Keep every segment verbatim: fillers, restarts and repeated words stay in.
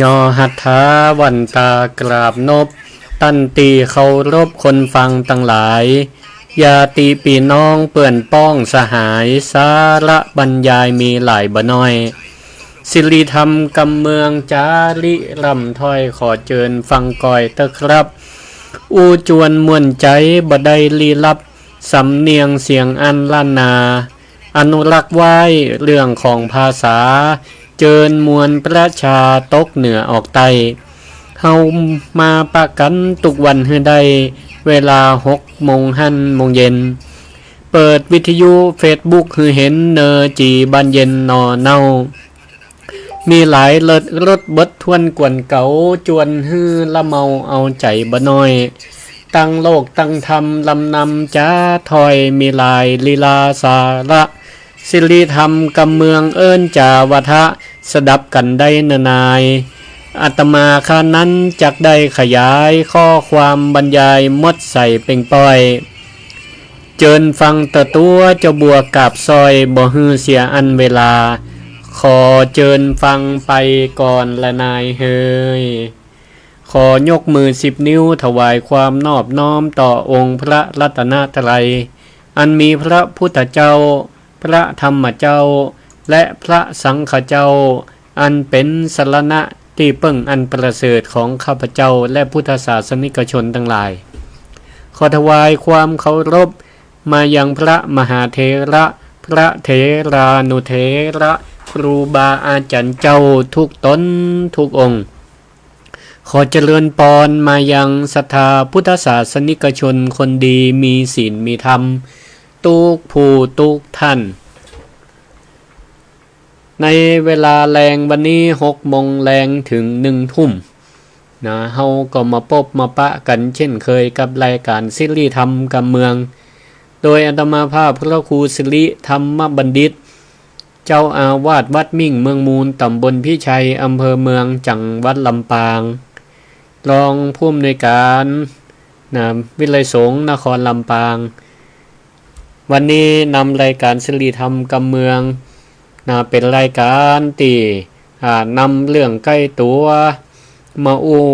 ยอหัตถาวันตากราบนบ ตันติเคารพคนฟังตังหลาย ญาติปี้น้องเปื้อนป้องสหาย สาระบรรยายมีหลายบ่น้อย สิริธรรมกำเมืองจาริร่ำถ้อย ขอเจิญฟังก่อยเต๊อะครับ อู้จวนม่วนใจ๋บ่ได้ลี้ลับ สำเนียงเสียงอันล้านนา อนุรักษ์ไว้เรื่องของภาษา เจิญมวลประชาตกเหนือออกใต้ เฮามาปะกั๋นกู้วันหื้อได้ เวลาหกโมงหั้นโมงเย็น เปิดวิทยุเฟซบุ๊กหื้อเห็นเนอจี๋บานเย็นหน่อเน่า มีหลายเลิศรสเบิดถ้วนกวนเก๋า จวนหื้อละเมาเอาใจ๋บ่น้อย ตั้งโลกตั้งธรรมลำนำจ๋าถ้อย มีหลายลีลาสาระ สิริธรรมกำเมืองเอิ้นจ๋าวาทะ สดับกั๋นได้เนอนาย อาตมาข้านั้นจักได้ขยาย ข้อความบรรยายหมดใส่เป่งป้อย เจิญฟังเต๊อะตั๋วเจ้าบัวกาบสร้อย บ่หื้อเสียอั้นเวลา ขอเจิญฟังไปก่อนละนายเฮย ขอยกมือสิบนิ้วถวายความนอบน้อมต่อองค์พระรัตนตรัย อันมีพระพุทธเจ้า พระธรรมเจ้า และพระสังฆเจ้า อันเป๋นสรณะตี้เปิ้งอันประเสริฐของข้าพเจ้าและพุทธศาสนิกชนตังหลาย ขอถวายความเคารพมายังพระมหาเถระ พระเถรานุเถระ ครูบาอาจ๋ารย์เจ้าทุกต๋นทุกองค์ ขอเจริญปอนมายังศรัทธาพุทธศาสนิกชนคนดีมีศีลมีธรรม กู้ผู้กู้ต้าน ในเวลาแลงวันนี้ หกโมงแลงเถิงหนึ่งทุ่ม นะ เฮาก็มาปบมาปะกั๋นเช่นเคยกับรายก๋านสิริธรรมกำเมือง โดยอาตมาภาพพระครูสิริธรรมบัณฑิต เจ้าอาวาสวัดมิ่งเมืองมูล ต๋ำบลพิชัย อำเภอเมือง จังหวัดลำปาง รองผู้อำนวยก๋าน นะ วิทยาลัยสงฆ์นครลำปาง วันนี้นำรายก๋านสิริธรรมกำเมือง นะ เป๋นรายก๋านตี้ อ่า นำเรื่องใก้ตั๋วมาอู้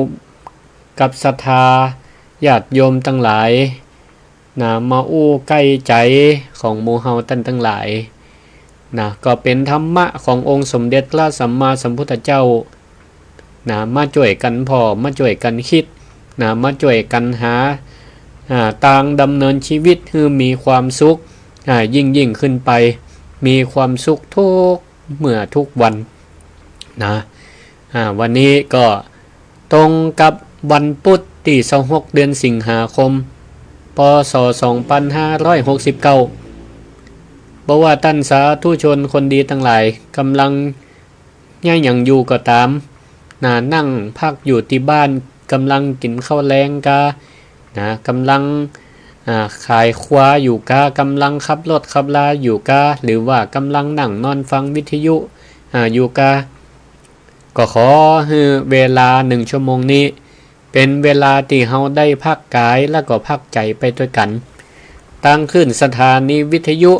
กับศรัทธาญาติโยมตังหลาย นะ มาอู้ใก้ใจ๋ของหมู่เฮาต้านตังหลาย นะ ก็เป๋นธรรมะขององค์สมเด็จพระสัมมาสัมพุทธเจ้า นะ มาจ้วยกั๋นผ่อ มาจ้วยกั๋นกึ๊ด นะ มาจ้วยกั๋นหา อ่า ตางดำเนินชีวิตหื้อมีความสุข อ่า ยิ่งๆ ขึ้นไป มีความสุขกู้เมื่อกู้วัน นะ อ่า วันนี้ก็ตรงกับวันปุ๊ดตี้ซาวหก เดือนสิงหาคม ป.ศ. สองปันห้าร้อยหกสิบเก้า บ่ว่าต้านสาธุชนคนดีตังหลาย ก่ำลังเยียะหยังอยู่ก็ต๋าม นะ นั่งพักอยู่ตี้บ้าน ก่ำลังกิ๋นข้าวแลงกา นะ ก่ำลัง อ่า ขายครัวอยู่กา ก่ำลังขับรถขับลาอยู่กา หรือว่าก่ำลังนั่งนอนฟังวิทยุ อ่า อยู่กา ก็ขอหื้อเวลาหนึ่งชั่วโมงนี้ เป๋นเวลาตี้เฮาได้พักก๋ายและก็พักใจ๋ไปตวยกั๋น ตางคลื่นสถานีวิทยุ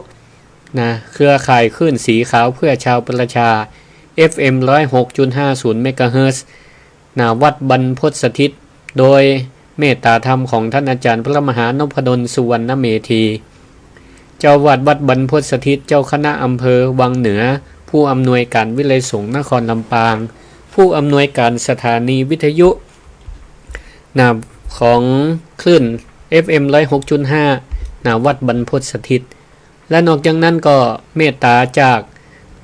นะ เครือข่ายคลื่นสีขาวเพื่อชาวประชา เอฟเอ็ม ร้อยหกจุดห้าศูนย์ เมกะเฮิรตซ์ นะ วัดบรรพตสถิต โดยเมตตาธรรมของท่านอาจารย์พระมหานพดล สุวรรณเมธี เจ้าอาวาสวัดบรรพตสถิต เจ้าคณะอำเภอวังเหนือ ผู้อำนวยก๋านวิทยาลัยสงฆ์นครลำปาง ผู้อำนวยก๋านสถานีวิทยุ นะ ของคลื่น เอฟเอ็ม ร้อยหกจุดห้า นะ วัดบรรพตสถิต และนอกจากนั้นก็เมตตาจาก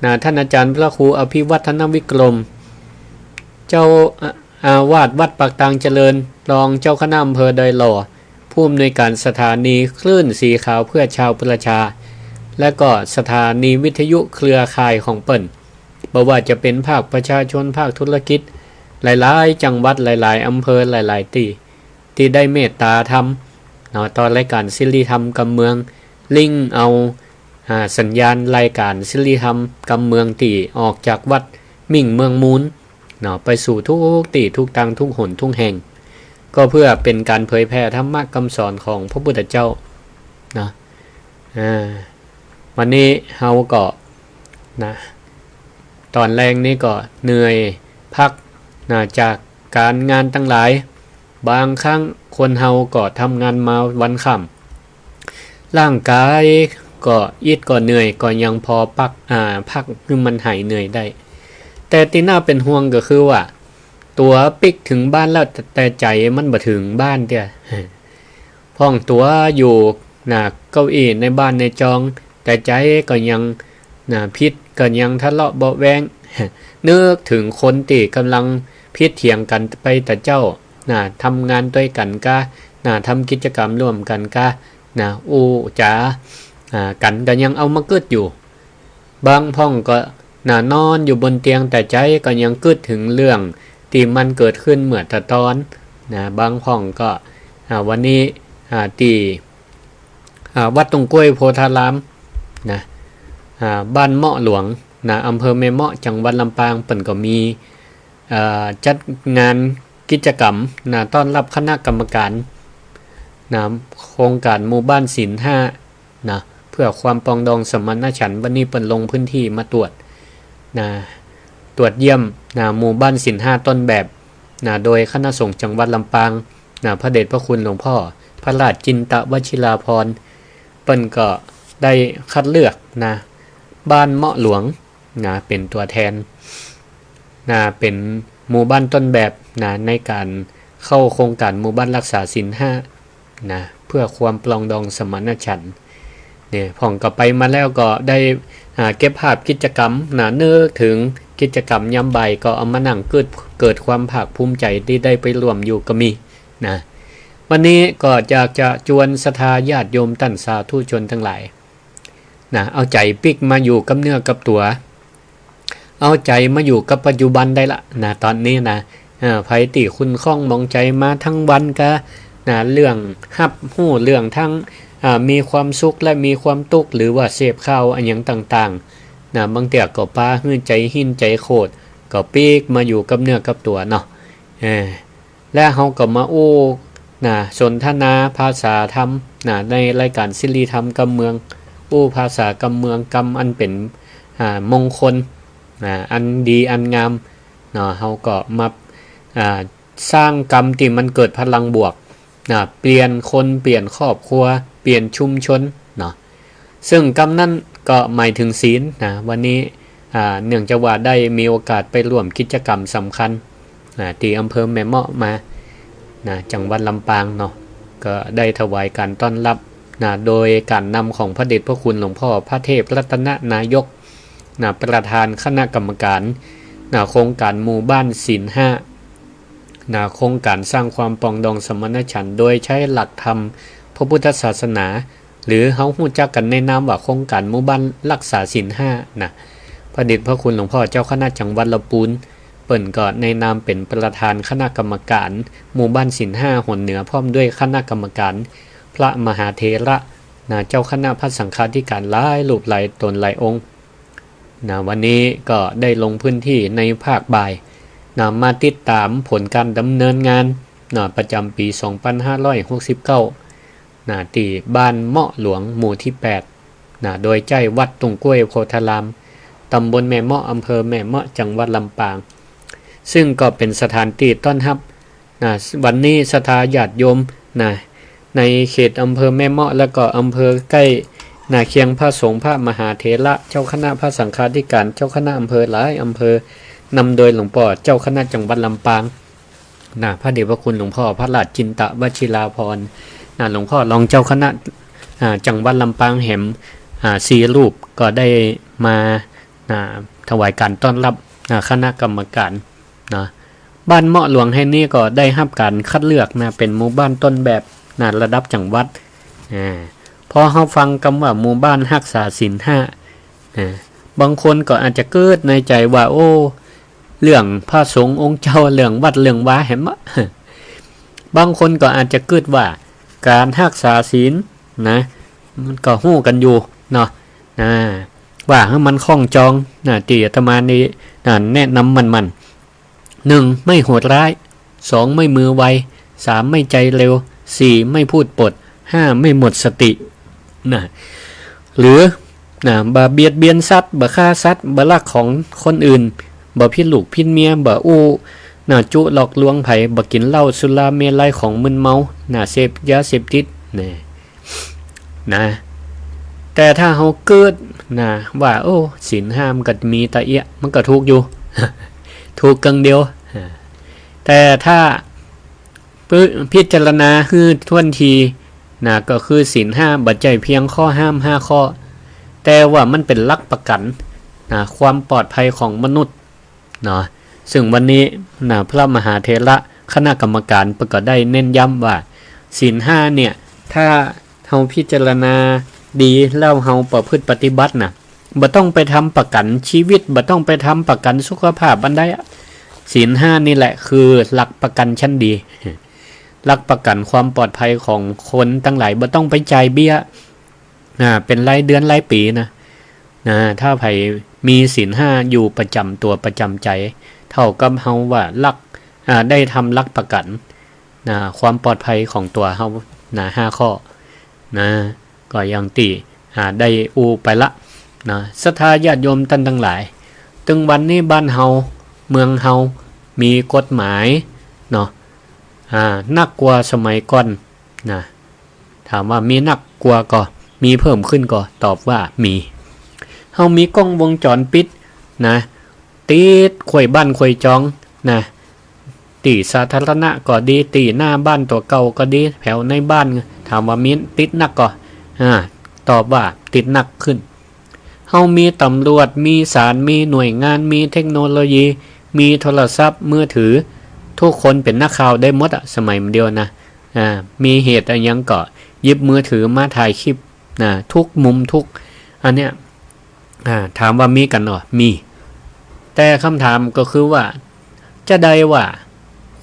นะ ท่านอาจารย์พระครูอภิวัฒนวิกรม เจ้าอาวาสวัดปากตางเจริญ รองเจ้าคณะอำเภอดอยหล่อ ผู้อำนวยก๋านสถานีคลื่นสีขาวเพื่อชาวประชา และก็สถานีวิทยุเครือข่ายของเปิ้น บ่ว่าจะเป๋นภาคประชาชน ภาคธุรกิจ หลายๆ จังหวัด หลายๆ อำเภอ หลายๆ ตี้ ตี้ได้เมตตาธรรม เนาะ ต่อรายก๋านสิริธรรมกำเมือง ลิงก์เอา อ่า สัญญาณรายก๋านสิริธรรมกำเมืองตี้ออกจากวัดมิ่งเมืองมูล เนาะ ไปสู่กู้ตี้กู้ตางกู้หนกู้แห่ง ก็เพื่อเป๋นก๋านเผยแผ่ธรรมะกำสอนของพระพุทธเจ้า เนาะ อ่า วันนี้เฮาก็ นะ ต๋อนแลงนี้ก็เหนื่อย พัก นะ จากก๋านงานตังหลาย บางครั้งคนเฮาก็ทำงานมาวันค่ำ ร่างก๋ายก็อิดก็เหนื่อย ก็ยังปอปัก อ่า พักหื้อมันหายเหนื่อยได้ แต่ตี้น่าเป๋นห่วงก็คือว่า ตั๋วปิ๊กเถิงบ้านแล้ว แต่ แต่ใจ๋มันบ่เถิงบ้านเตื้อ พ่องตั๋วอยู่ นะ เก้าอี้ในบ้านในจอง แต่ใจ๋ก็ยัง นะ ผิด ก็ยังทะเลาะเบาะแว้ง นึกเถิงคนตี้ก่ำลังผิดเถียงกั๋นไปแต่เจ๊า นะ ทำงานตวยกั๋นก้า นะ ทำกิจกรรมร่วมกั๋นก้า นะ อู้จ๋า อ่า กั๋นก็ยังเอามากึ๊ดอยู่ บางพ่องก็ นะ นอนอยู่บนเตียง แต่ใจ๋ก็ยังกึ๊ดเถิงเรื่องตี้มันเกิดขึ้นเมื่อตะตอน นะ บางพ่องก็ อ่า วันนี้ อ่า ตี้ อ่า วัดต้งกล้วยโพธาราม นะ อ่า บ้านเมาะหลวง นะ อำเภอแม่เมาะ จังหวัดลำปาง เปิ้นก็มี เอ่อ จัดงานกิจกรรม นะ ต้อนรับคณะกรรมการ นะ โครงก๋านหมู่บ้านศีลห้า นะ เพื่อความปรองดองสมณฉันท์ วันนี้เปิ้นลงพื้นที่มาตรวจ นะ ตรวจเยี่ยม นะ หมู่บ้านศีลห้าต้นแบบ นะ โดยคณะสงฆ์จังหวัดลำปาง นะ พระเดชพระคุณหลวงพ่อพระราชจินตวชิราภรณ์ เปิ้นก็ได้คัดเลือก นะ บ้านเมาะหลวง นะ เป๋นตั๋วแทน นะ เป๋นหมู่บ้านต้นแบบ นะ ในก๋านเข้าโครงก๋านหมู่บ้านรักษาศีลห้า นะ เพื่อความปรองดองสมณฉันท์ เนี่ย พ่องก็ไปมาแล้วก็ได้ อ่า เก็บภาพกิจกรรม นะ นึกเถิงกิจกรรมยามบ่ายก็เอามานั่งกึ๊ด เกิดความภาคภูมิใจ๋ตี้ได้ไปร่วมอยู่ก็มี นะ วันนี้ก็อยากจะจวนศรัทธาญาติโยมต้านสาธุชนตังหลาย นะ เอาใจ๋ปิ๊กมาอยู่กับเนื้อกับตั๋ว เอาใจ๋มาอยู่กับปัจจุบันได้ละ นะ ต๋อนนี้นะ เอ่อ ใผตี้ขุ่นข้องหมองใจ๋มาตึงวันก็ นะ เรื่องฮับฮู้เรื่องตึง อ่า มีความสุขและมีความตุ๊กข์ หรือว่าเสพข่าวอะหยังต่างๆ นะ บางเตื้อก็ปาหื้อใจ๋หิ้นใจ๋โขด ก็ปิ๊กมาอยู่กับเนื้อกับตั๋วเนาะ เออ และเฮาก็มาอู้ นะ สนทนาภาษาธรรม นะ ในรายก๋านสิริธรรมกำเมือง อู้ภาษากำเมือง กำอันเป๋น อ่า มงคล นะ อันดีอันงาม เนาะ เฮาก็มา อ่า สร้างกำตี้มันเกิดพลังบวก นะ เปลี่ยนคน เปลี่ยนครอบครัว เปลี่ยนชุมชน เนาะ ซึ่งกำนั้นก็หมายเถิงศีล นะ วันนี้ อ่า เนื่องจากว่าได้มีโอกาสไปร่วมกิจกรรมสำคัญ นะ ตี้อำเภอแม่เมาะมา นะ จังหวัดลำปางเนาะ ก็ได้ถวายก๋านต้อนรับ นะ โดยก๋านนำของพระเดชพระคุณหลวงพ่อพระเทพรัตนนายก นะ ประธานคณะกรรมการ นะ โครงก๋านหมู่บ้านศีลห้า นะ โครงก๋านสร้างความปรองดองสมณฉันท์ โดยใจ๊หลักธรรมพระพุทธศาสนา หรือเฮาฮู้จักกั๋นในนามว่าโครงก๋านหมู่บ้านรักษาศีลห้า นะ พระเดชพระคุณหลวงพ่อเจ้าคณะจังหวัดลำปูน เปิ้นก็ในนามเป๋นประธานคณะกรรมการหมู่บ้านศีลห้าหนเหนือ พร้อมด้วยคณะกรรมการ พระมหาเถระ นะ เจ้าคณะพระสังฆาธิการหลายรูปหลายต๋นหลายองค์ นะ วันนี้ก็ได้ลงพื้นที่ในภาคบ่าย นะ มาติดต๋ามผลก๋านดำเนินงาน นะ ประจ๋ำปี๋สองปันห้าร้อยหกสิบเก้า นะ ตี้บ้านเมาะหลวงหมู่ตี้แปด นะ โดยใจ๊วัดต้งกล้วยโพธาราม ต๋ำบลแม่เมาะ อำเภอแม่เมาะ จังหวัดลำปาง ซึ่งก็เป๋นสถานตี้ต้อนฮับ นะ วันนี้ศรัทธาญาติโยม นะ ในเขตอำเภอแม่เมาะ แล้วก็อำเภอใก้ นะ เคียง พระสงฆ์พระมหาเถระ เจ้าคณะพระสังฆาธิการ เจ้าคณะอำเภอหลายอำเภอ นำโดยหลวงป้อเจ้าคณะจังหวัดลำปาง นะ พระเดชพระคุณหลวงพ่อพระราชจินตวชิราภรณ์ นะ หลวงพ่อรองเจ้าคณะ อ่า จังหวัดลำปางแหม อ่า สี่รูปก็ได้มา นะ ถวายก๋านต้อนฮับ นะ คณะกรรมการ นะ บ้านเมาะหลวงแห่งนี้ก็ได้ฮับก๋านคัดเลือก นะ เป๋นหมู่บ้านต้นแบบ นะ ระดับจังหวัด อ่า พอเฮาฟังกำว่าหมู่บ้านฮักษาศีลห้า อ่า บางคนก็อาจจะกึ๊ดในใจ๋ว่า โอ้ เรื่องพระสงฆ์องค์เจ้า เรื่องวัดเรื่องวาแหม บางคนก็อาจจะกึ๊ดว่าก๋านฮักษาศีล นะ มันก็ฮู้กั๋นอยู่เนาะ อ่า ว่าหื้อมันคล้องจอง นะ ตี้อาตมานี่ นะ แนะนำมั่นๆ หนึ่ง ไม่โหดร้าย สอง ไม่มือไว สาม ไม่ใจเร็ว สี่ ไม่พูดปด ห้า ไม่หมดสติ นะ หรือ นะ บ่เบียดเบียนสัตว์ บ่ฆ่าสัตว์ บ่ลักของคนอื่น บ่ผิดลูกผิดเมีย บ่อู้ นะ จุหลอกลวงใผ บ่กิ๋นเหล้าสุราเมรัยของมึนเมา นะ เสพยาเสพติด นะ นะ แต่ถ้าเฮากึ๊ด นะ ว่า โอ้ ศีลห้ามันก็มีตะเอี้ยะ มันก็ถูกอยู่ ถูกเกิ่งเดียว อ่า แต่ถ้า พิ พิจารณาหื้อถ้วนที นะ ก็คือศีลห้าบ่ใจ้เพียงข้อห้ามห้าข้อ แต่ว่ามันเป๋นหลักประกั๋น นะ ความปลอดภัยของมนุษย์ เนาะ ซึ่งวันนี้ นะ พระมหาเถระคณะกรรมการเปิ้นก็ได้เน้นย้ำว่า ศีลห้าเนี่ย ถ้าเฮาพิจารณาดีแล้วเฮาประพฤติปฏิบัตินะ บ่ต้องไปทำประกั๋นชีวิต บ่ต้องไปทำประกั๋นสุขภาพอันใดอะ ศีลห้านี่แหละคือหลักประกั๋นชั้นดี หลักประกั๋นความปลอดภัยของคนตังหลาย บ่ต้องไปจ่ายเบี้ย นะ เป๋นรายเดือนรายปี๋นะ นะ ถ้าใผมีศีลห้าอยู่ประจ๋ำตั๋วประจ๋ำใจ๋ เต้ากับเฮาว่าหลัก อ่า ได้ทำหลักประกั๋น นะ ความปลอดภัยของตั๋วเฮา นะ ห้าข้อ นะ ก็อย่างตี้ อ่า ได้อู้ไปละ นะ ศรัทธาญาติโยมต้านตังหลาย ตึงวันนี้บ้านเฮา เมืองเฮา มีกฎหมาย เนาะ อ่า นักกว่าสมัยก่อน นะ ถามว่ามีนักกว่าก่อ มีเพิ่มขึ้นก่อ ตอบว่ามี เฮามีก้องวงจรปิด นะ ติดควยบ้านควยจอง นะ ตี้สาธารณะก็ดี ตี้หน้าบ้านตั๋วเก่าก็ดี แถวในบ้าน ถามว่ามีติดนักก่อ อ่า ตอบว่าติดนักขึ้น เฮามีตำรวจ มีศาล มีหน่วยงาน มีเทคโนโลยี มีโทรศัพท์มือถือ ทุกคนเป๋นนักข่าวได้หมดอะ สมัยเดียวนะ อ่า มีเหตุอะหยังก็หยิบมือถือมาถ่ายคลิป นะ ทุกมุมทุก อันเนี้ย อ่า ถามว่ามีกั๋นเหรอ มี แต่กำถามก็คือว่า จาใดว่า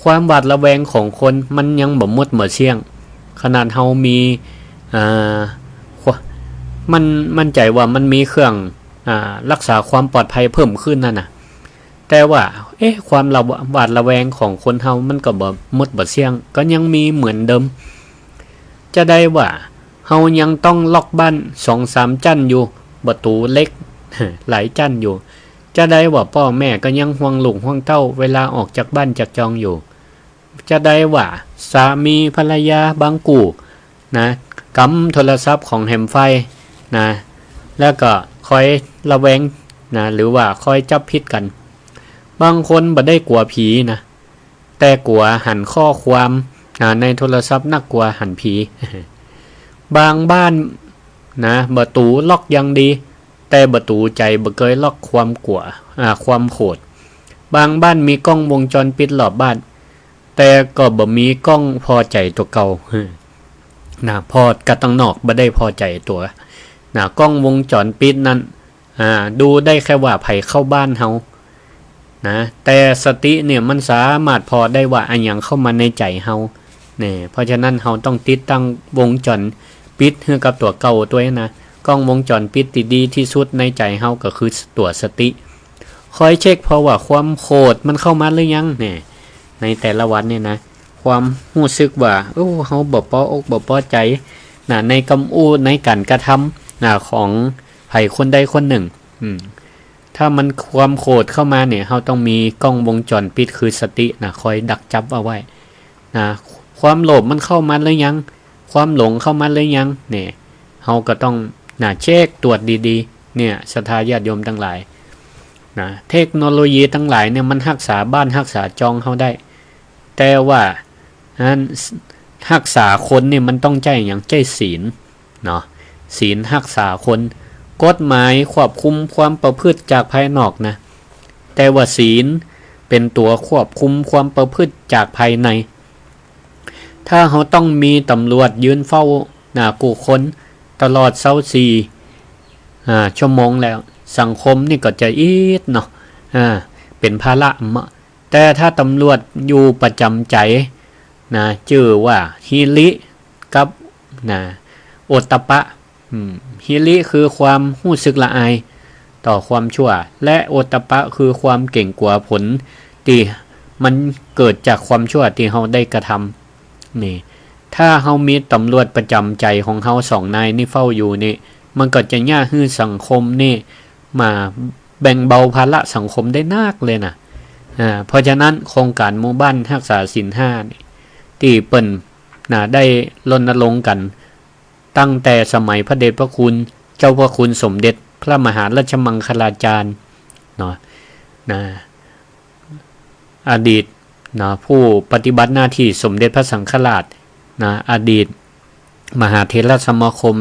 ความหวาดระแวงของคนมันยังบ่หมดบ่เสี้ยง ขนาดเฮามี อ่า คว- มั่น- มั่นใจ๋ว่ามันมีเครื่อง อ่า รักษาความปลอดภัยเพิ่มขึ้นนั่นน่ะ แต่ว่า เอ๊ะ ความระ- หวาดระแวงของคนเฮามันก็บ่หมดบ่เสี้ยง ก็ยังมีเหมือนเดิม จาใดว่า เฮายังต้องล็อกบ้านสองสามจั๊นอยู่ ประตู๋เหล็ก หลายจั๊นอยู่ จาใดว่าป้อแม่ก็ยังห่วงลูกห่วงเต้า เวลาออกจากบ้านจากจองอยู่ จาใดว่า สามีภรรยาบางกู้ นะ กำโทรศัพท์ของแหมฝ่าย นะ แล้วก็คอยระแวง นะ หรือว่าคอยจับผิดกั๋น บางคนบ่ได้กั๋วผีนะ แต่กั๋วหันข้อความ อ่า ในโทรศัพท์นักกั๋วหันผี บางบ้าน นะ ประตู๋ล็อกอย่างดี แต่ประตู๋ใจ๋บ่เกยล็อก ความกั๋ว อ่า ความโขด บางบ้านมีก้องวงจรปิดรอบบ้าน แต่ก็บ่มีก้องผ่อใจ๋ตั๋วเก่า นะ ผ่อกั๋นตังนอก บ่ได้ผ่อใจ๋ตั๋ว นะ ก้องวงจรปิดนั้น อ่า ดูได้แค่ว่าใผเข้าบ้านเฮา นะ แต่สติเนี่ยมันสามารถผ่อได้ว่าอะหยังเข้ามาในใจ๋เฮา เนี่ย เพราะฉะนั้นเฮาต้องติดตั้งวงจรปิดหื้อกับตั๋วเก่าตวยนะ ก้องวงจรปิดตี้ดีตี้สุดในใจ๋เฮาก็คือตั๋วสติ คอยเช็คผ่อว่าความโขดมันเข้ามาหรือยัง เนี่ย ในแต่ละวันเนี่ยนะ ความฮู้สึกว่า โอ้ เฮาบ่ปออกบ่ปอใจ๋ นะ ในกำอู้ในก๋านกระทำ นะ ของใผคนใดคนหนึ่ง อืม ถ้ามันความโขดเข้ามาเนี่ย เฮาต้องมีก้องวงจรปิดคือสตินะ คอยดักจับเอาไว้ นะ ความโลภมันเข้ามาหรือยัง ความหลงเข้ามาหรือยัง เนี่ย เฮาก็ต้อง นะ เช็คตรวจดีๆ เนี่ย ศรัทธาญาติโยมตังหลาย นะ เทคโนโลยีตังหลายเนี่ยมันฮักษาบ้านฮักษาจองเฮาได้ แต่ว่า อัน ฮักษาคนเนี่ยมันต้องใจ๊หยัง ใจ๊ศีล เนาะ ศีลฮักษาคน กฎหมายควบคุมความประพฤติจากภายนอกนะ แต่ว่าศีลเป๋นตั๋วควบคุมความประพฤติจากภายใน ถ้าเฮาต้องมีตำรวจยืนเฝ้า นะ กู้คนตลอดซาวสี่ อ่า ชั่วโมงแล้ว สังคมนี่ก็จะอิดเนาะ อ่า เป๋นภาระเมาะ แต่ถ้าตำรวจอยู่ประจ๋ำใจ๋ นะ จื้อว่าหิริกับ นะ โอตตัปปะ อืม หิริคือความฮู้สึกละอายต่อความชั่ว และโอตตัปปะคือความเก๋งกั๋วผลตี้มันเกิดจากความชั่วตี้เฮาได้กระทำ นี่ ถ้าเฮามีตำรวจประจ๋ำใจ๋ของเฮาสองนายนี่เฝ้าอยู่นี่ มันก็จะเยียะหื้อสังคมนี่มาแบ่งเบาภาระสังคมได้นักเลยนะ อ่า เพราะฉะนั้นโครงก๋านหมู่บ้านฮักษาศีลห้านี่ ตี้เปิ้น นะ ได้รณรงค์กั๋น ตั้งแต่สมัยพระเดชพระคุณ เจ้าพระคุณสมเด็จพระมหาราชมังคลาจารย์ เนาะ นะ อดีต นะ ผู้ปฏิบัติหน้าที่สมเด็จพระสังฆราช นะ อดีตมหาเถรสมาคม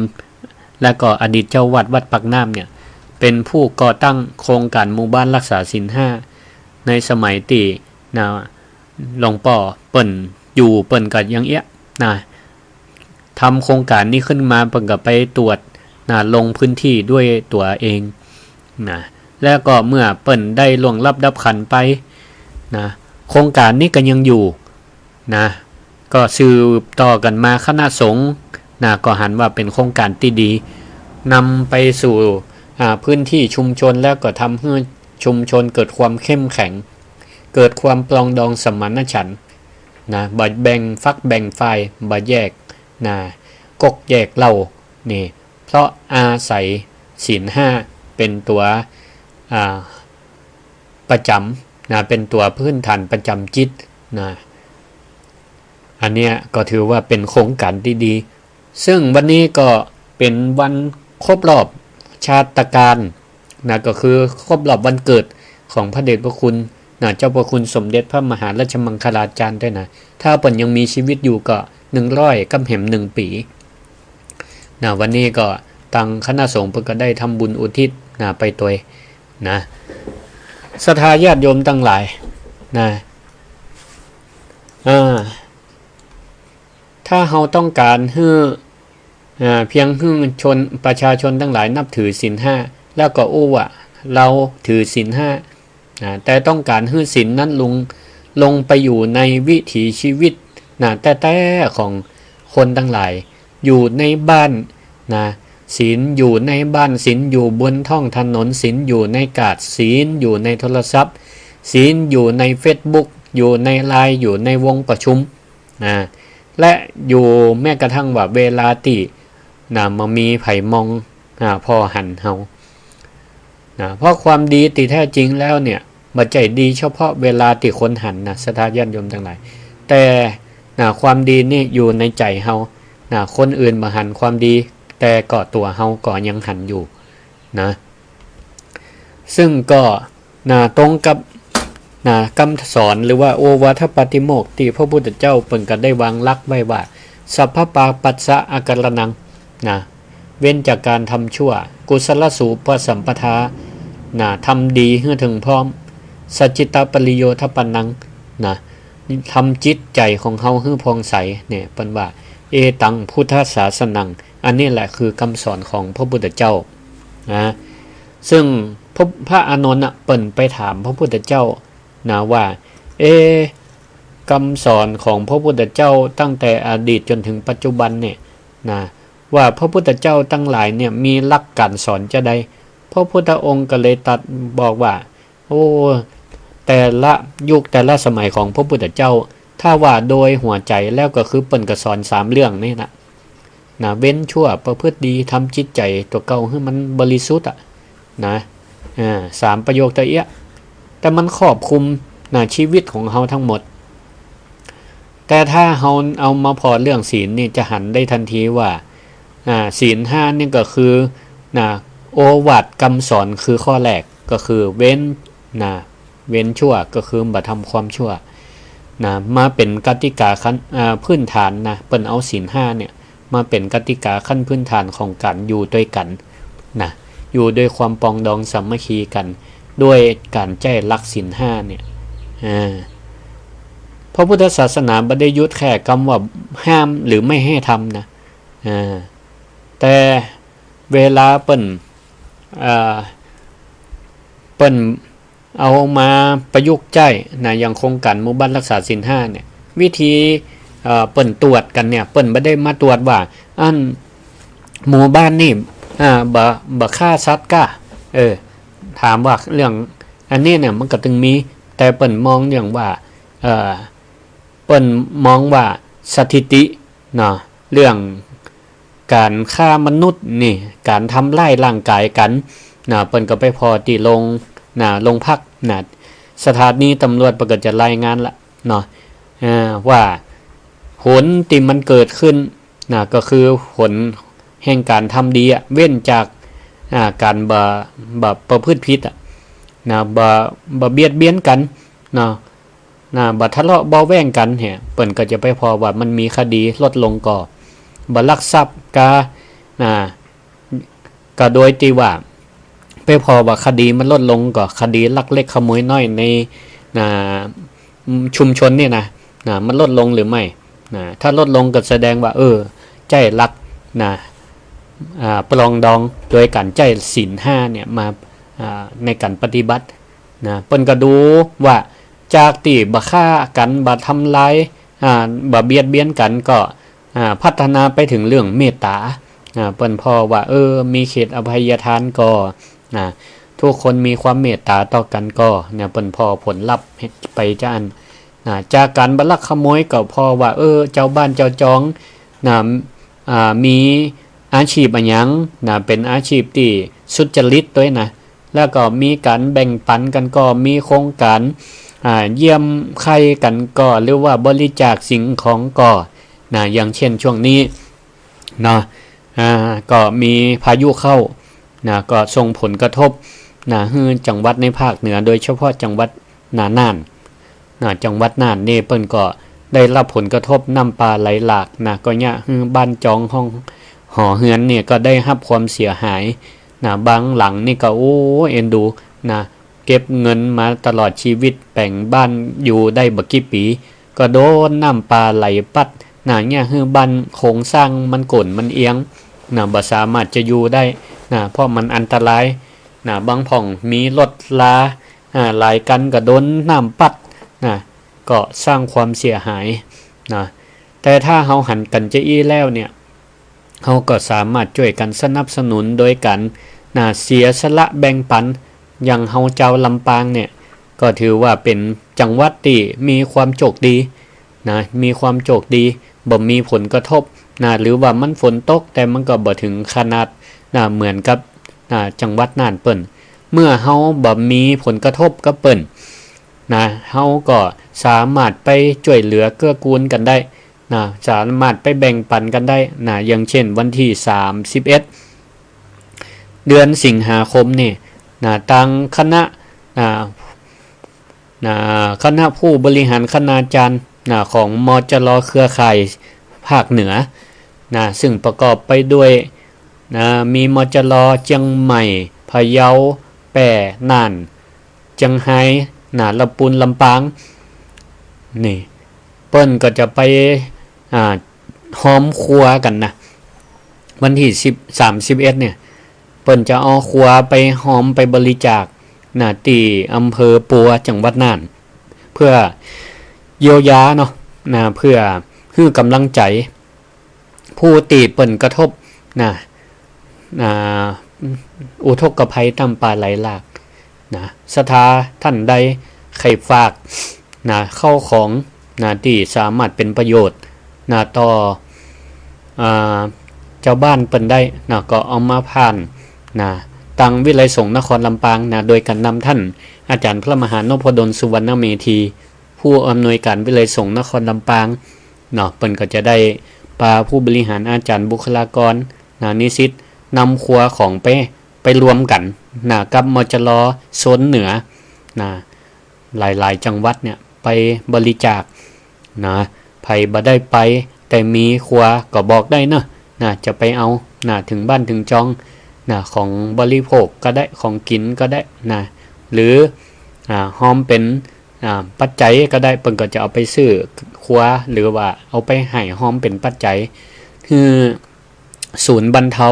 และก็อดีตเจ้าวัดวัดปากน้ำเนี่ย เป๋นผู้ก่อตั้งโครงก๋านหมู่บ้านฮักษาศีลห้า ในสมัยตี้ นะ หลวงป้อเปิ้นอยู่ เปิ้นก็ยังเอี้ย นะ ทำโครงก๋านนี้ขึ้นมา เปิ้นก็ไปตรวจ นะ ลงพื้นที่ด้วยตั๋วเอง นะ แล้วก็เมื่อเปิ้นได้ล่วงลับดับขันไป นะ โครงก๋านนี้ก็ยังอยู่ นะ ก็สืบต่อกั๋นมา คณะสงฆ์ นะ ก็หันว่าเป๋นโครงก๋านตี้ดี นำไปสู่ อ่า พื้นที่ชุมชน แล้วก็ทำหื้อชุมชนเกิดความเข้มแข็ง เกิดความปรองดองสมานฉันท์ นะ บ่แบ่งฝักแบ่งฝ่าย บ่แยก นะ ก๊กแยกเหล้า นี่ เพราะอาศัยศีลห้าเป๋นตั๋ว อ่า ประจ๋ำ นะ เป๋นตั๋วพื้นฐานประจ๋ำจิต นะ อันเนี้ยก็ถือว่าเป๋นโครงก๋านตี้ดี ซึ่งวันนี้ก็เป๋นวันครบรอบชาตกาล นะ ก็คือครบรอบวันเกิดของพระเดชพระคุณ นะ เจ้าพระคุณสมเด็จพระมหาราชมังคลาจารย์ด้วยนะ ถ้าเปิ้นยังมีชีวิตอยู่ก็หนึ่งร้อยกับแหมหนึ่งปี๋ นะ วันนี้ก็ตังคณะสงฆ์เปิ้นก็ได้ทำบุญอุทิศ นะ ไปตวย นะ ศรัทธาญาติโยมตังหลาย นะ อ่า ถ้าเฮาต้องก๋านหื้อ อ่า เพียงหื้อชน ประชาชนตังหลายนับถือศีลห้า แล้วก็อู้ว่าเฮาถือศีลห้า อ่า แต่ต้องก๋านหื้อศีลนั้นลง ลงไปอยู่ในวิถีชีวิต นะ แต๊ๆ ของคนตังหลาย อยู่ในบ้าน นะ ศีลอยู่ในบ้าน ศีลอยู่บนท้องถนน ศีลอยู่ในกาด ศีลอยู่ในโทรศัพท์ ศีลอยู่ในเฟซบุ๊ก อยู่ในไลน์ อยู่ในวงประชุม นะ และอยู่แม้กระทั่งว่าเวลาตี้ นะ บ่มีใผมอง อ่า ผ่อหันเฮา นะ เพราะความดีตี้แท้จริงแล้วเนี่ย บ่ใจ้ดีเฉพาะเวลาตี้คนหันนะ ศรัทธาญาติโยมตังหลาย แต่ นะ ความดีนี่อยู่ในใจ๋เฮา นะ คนอื่นบ่หันความดี แต่ก็ตั๋วเฮาก็ยังหันอยู่ นะ ซึ่งก็ นะ ตรงกับ นะ กำสอนหรือว่าโอวาทปาติโมกข์ตี้พระพุทธเจ้าเปิ้นก็ได้วางหลักไว้ว่า สัพพปาปัสสะอาการะณัง นะ เว้นจากการทำชั่ว กุศลสูปสัมปทา นะ ทำดีหื้อเถิงพร้อม สัจจิตปริโยธปะณัง นะ ทำจิตใจ๋ของเฮาหื้อผ่องใส เนี่ย เปิ้นว่า เอตังพุทธศาสนัง อันนี้แหละคือกำสอนของพระพุทธเจ้า นะ ซึ่งพระ พระอานนท์น่ะ เปิ้นไปถามพระพุทธเจ้า นะ ว่า เอ๊ะ กำสอนของพระพุทธเจ้าตั้งแต่อดีตจนถึงปัจจุบันเนี่ย นะ ว่าพระพุทธเจ้าตังหลายเนี่ยมีหลักก๋านสอนจาใด พระพุทธองค์ก็เลยตรัสบอกว่า โอ้ แต่ละยุคแต่ละสมัยของพระพุทธเจ้า ถ้าว่าโดยหัวใจ๋แล้วก็คือเปิ้นก็สอนสามเรื่องนี่นะ นะ เว้นชั่วประพฤติดี ทำจิตใจ๋ตั๋วเก่าหื้อมันบริสุทธิ์อะ นะ อ่า สามประโยคตะเอี้ย แต่มันครอบคลุม นะ ชีวิตของเฮาทั้งหมด แต่ถ้าเฮาเอามาผ่อเรื่องศีลนี่จะหันได้ทันทีว่า อ่า ศีลห้านี่ก็คือ นะ โอวาทกำสอนคือข้อแรกก็คือเว้น นะ เว้นชั่วก็คือบ่ทำความชั่ว นะ มาเป๋นกติกาขั้น อ่า พื้นฐานนะ เปิ้นเอาศีลห้าเนี่ย มาเป๋นกติกาขั้นพื้นฐานของก๋านอยู่ตวยกั๋น นะ อยู่ด้วยความปรองดองสามัคคีกั๋น ด้วยก๋านใจ๊หลักศีลห้าเนี่ย อ่า พระพุทธศาสนาบ่ได้หยุดแค่กำว่าห้ามหรือไม่ให้ทำนะ อ่า แต่เวลาเปิ้น อ่า เปิ้น เอามาประยุกต์ใจ๊นะ อย่างโครงก๋านหมู่บ้านฮักษาศีลห้าเนี่ย วิธี เอ่อ เปิ้นตรวจกั๋นเนี่ย เปิ้นบ่ได้มาตรวจว่า อัน หมู่บ้านนี่ อ่า บ่ บ่ฆ่าสัตว์ก้า เออ ถามว่าเรื่องอันนี้เนี่ยมันก็ตึงมี แต่เปิ้นมองเรื่องว่า เอ่อ เปิ้นมองว่าสถิติเนาะ เรื่องก๋านฆ่ามนุษย์นี่ ก๋านทำร้ายร่างก๋ายกั๋นนะ เปิ้นก็ไปผ่อตี้โรง นะ โรงพักนะ สถานีตำรวจเปิ้นก็จะรายงานละเนาะ อ่า ว่าผลตี้มันเกิดขึ้นนะ ก็คือผลแห่งก๋านทำดีอะ เว้นจาก อ่า ก๋านบ่ บ่ประพฤติผิดอะนะ บ่ บ่เบียดเบียนกั๋นเนาะ นะ บ่ทะเลาะเบาะแว้งกั๋นเหีย เปิ้นก็จะไปผ่อว่ามันมีคดีลดลงก่อ บ่ลักทรัพย์ก่อ นะ ก็โดยตี้ว่าไปผ่อว่าคดีมันลดลงก่อ คดีลักเล็กขโมยน้อยใน นะ ชุมชนนี่นะ นะ มันลดลงหรือไม่ นะ ถ้าลดลงก็แสดงว่า เออ ใจ้หลัก นะ อ่า ปรองดองโดยก๋านใจ๊ศีลห้าเนี่ยมา อ่า ในก๋านปฏิบัติ นะ เปิ้นก็ดูว่าจากตี้บ่ฆ่ากั๋น บ่ทำลาย อ่า บ่เบียดเบียนกั๋น ก็ อ่า พัฒนาไปเถิงเรื่องเมตต๋า อ่า เปิ้นผ่อว่า เออ มีเขตอภัยทานก่อ อ่า ทุกคนมีความเมตต๋าต่อกั๋นก่อ เนี่ย เปิ้นผ่อผลลัพธ์ไปจาอั้น อ่า จากก๋านบ่ลักขโมยก็ผ่อว่า เออ เจ้าบ้านเจ้าจอง นะ อ่า มีอาชีพอะหยัง นะ เป๋นอาชีพตี้สุจริตตวยนะ แล้วก็มีก๋านแบ่งปั๋นกั๋นก่อ มีโครงก๋าน อ่า เยี่ยมไข้กั๋นก่อ หรือว่าบริจาคสิ่งของก่อ นะ อย่างเช่นช่วงนี้เนาะ อ่า ก็มีพายุเข้า นะ ก็ส่งผลกระทบ นะ หื้อจังหวัดในภาคเหนือ โดยเฉพาะจังหวัด นะ น่าน นะ จังหวัดน่านนี่เปิ้นก็ได้รับผลกระทบน้ำป่าไหลหลาก นะ ก็เยียะหื้อบ้านจองห้องหอเฮือนเนี่ยก็ได้รับความเสียหาย นะ บางหลังนี่ก็ โอ้ เอ็นดู นะ เก็บเงินมาตลอดชีวิต แป๋งบ้านอยู่ได้บ่กี่ปี๋ ก็โดนน้ำป่าไหลปั๊ด นะ เยียะหื้อบ้านโครงสร้างมันโก๋นมันเอียง นะ บ่สามารถจะอยู่ได้ นะ เพราะมันอันตราย นะ บางพ่องมีรถรา อ่า หลายคันก็โดนน้ำปั๊ด นะ ก็สร้างความเสียหาย นะ แต่ถ้าเฮาหันกั๋นจาอี้แล้วเนี่ย เฮาก็สามารถจ้วยกั๋นสนับสนุนโดยก๋าน นะ เสียสละแบ่งปั๋น อย่างเฮาจาวลำปางเนี่ย ก็ถือว่าเป๋นจังหวัดตี้มีความโจคดี นะ มีความโจคดี บ่มีผลกระทบ นะ หรือว่ามันฝนตก แต่มันก็บ่เถิงขนาด นะ เหมือนกับ นะ จังหวัดน่านเปิ้น เมื่อเฮาบ่มีผลกระทบกับเปิ้น นะ เฮาก็สามารถไปจ้วยเหลือเกื้อกูลกั๋นได้ นะ สามารถไปแบ่งปั๋นกั๋นได้ นะ อย่างเช่นวันตี้สามสิบเอ็ด เดือนสิงหาคมนี่ นะ ตางคณะ นะ นะ คณะผู้บริหารคณาจารย์ นะ ของ มจร เครือข่ายภาคเหนือ นะ ซึ่งประกอบไปด้วย นะ มี มจร เจียงใหม่ พะเยา แป้ น่าน เจียงฮาย นะ ลำปูน ลำปาง นี่ เปิ้นก็จะไป อ่า ฮอมครัวกั๋นนะ วันตี้สิบ สามสิบเอ็ดเนี่ย เปิ้นจะเอาครัวไปฮอมไปบริจาค นะ ตี้อำเภอปัว จังหวัดน่าน เพื่อเยียวยาเนาะ นะ เพื่อหื้อกำลังใจ๋ ผู้ตี้เปิ้นกระทบ นะ อ่า อุทกภัยน้ำป่าไหลหลาก นะ ศรัทธาต้านใดใค่ฝาก นะ เข้าของ นะ ตี้สามารถเป๋นประโยชน์ นะ ต่อ อ่า จาวบ้านเปิ้นได้ นะ ก็เอามาผ่าน นะ ตางวิทยาลัยสงฆ์นครลำปาง นะ โดยก๋านนำต้านอาจ๋ารย์พระมหานพดล สุวรรณเมธี ผู้อำนวยก๋านวิทยาลัยสงฆ์นครลำปาง เนาะ เปิ้นก็จะได้ปาผู้บริหาร อาจ๋ารย์ บุคลากร นะ นิสิต นำครัวของไป ไปรวมกั๋น นะ กับ มจร โซนเหนือ นะ หลายๆ จังหวัดเนี่ย ไปบริจาค นะ ใผบ่ได้ไป แต่มีครัวก็บอกได้เนาะ นะ จะไปเอา นะ เถิงบ้านเถิงจอง นะ ของบริโภคก็ได้ ของกิ๋นก็ได้ นะ หรือ อ่า ฮอมเป๋น อ่า ปัจจัยก็ได้ เปิ้นก็จะเอาไปซื้อครัว หรือว่าเอาไปหื้อฮอมเป๋นปัจจัย หื้อศูนย์บรรเทา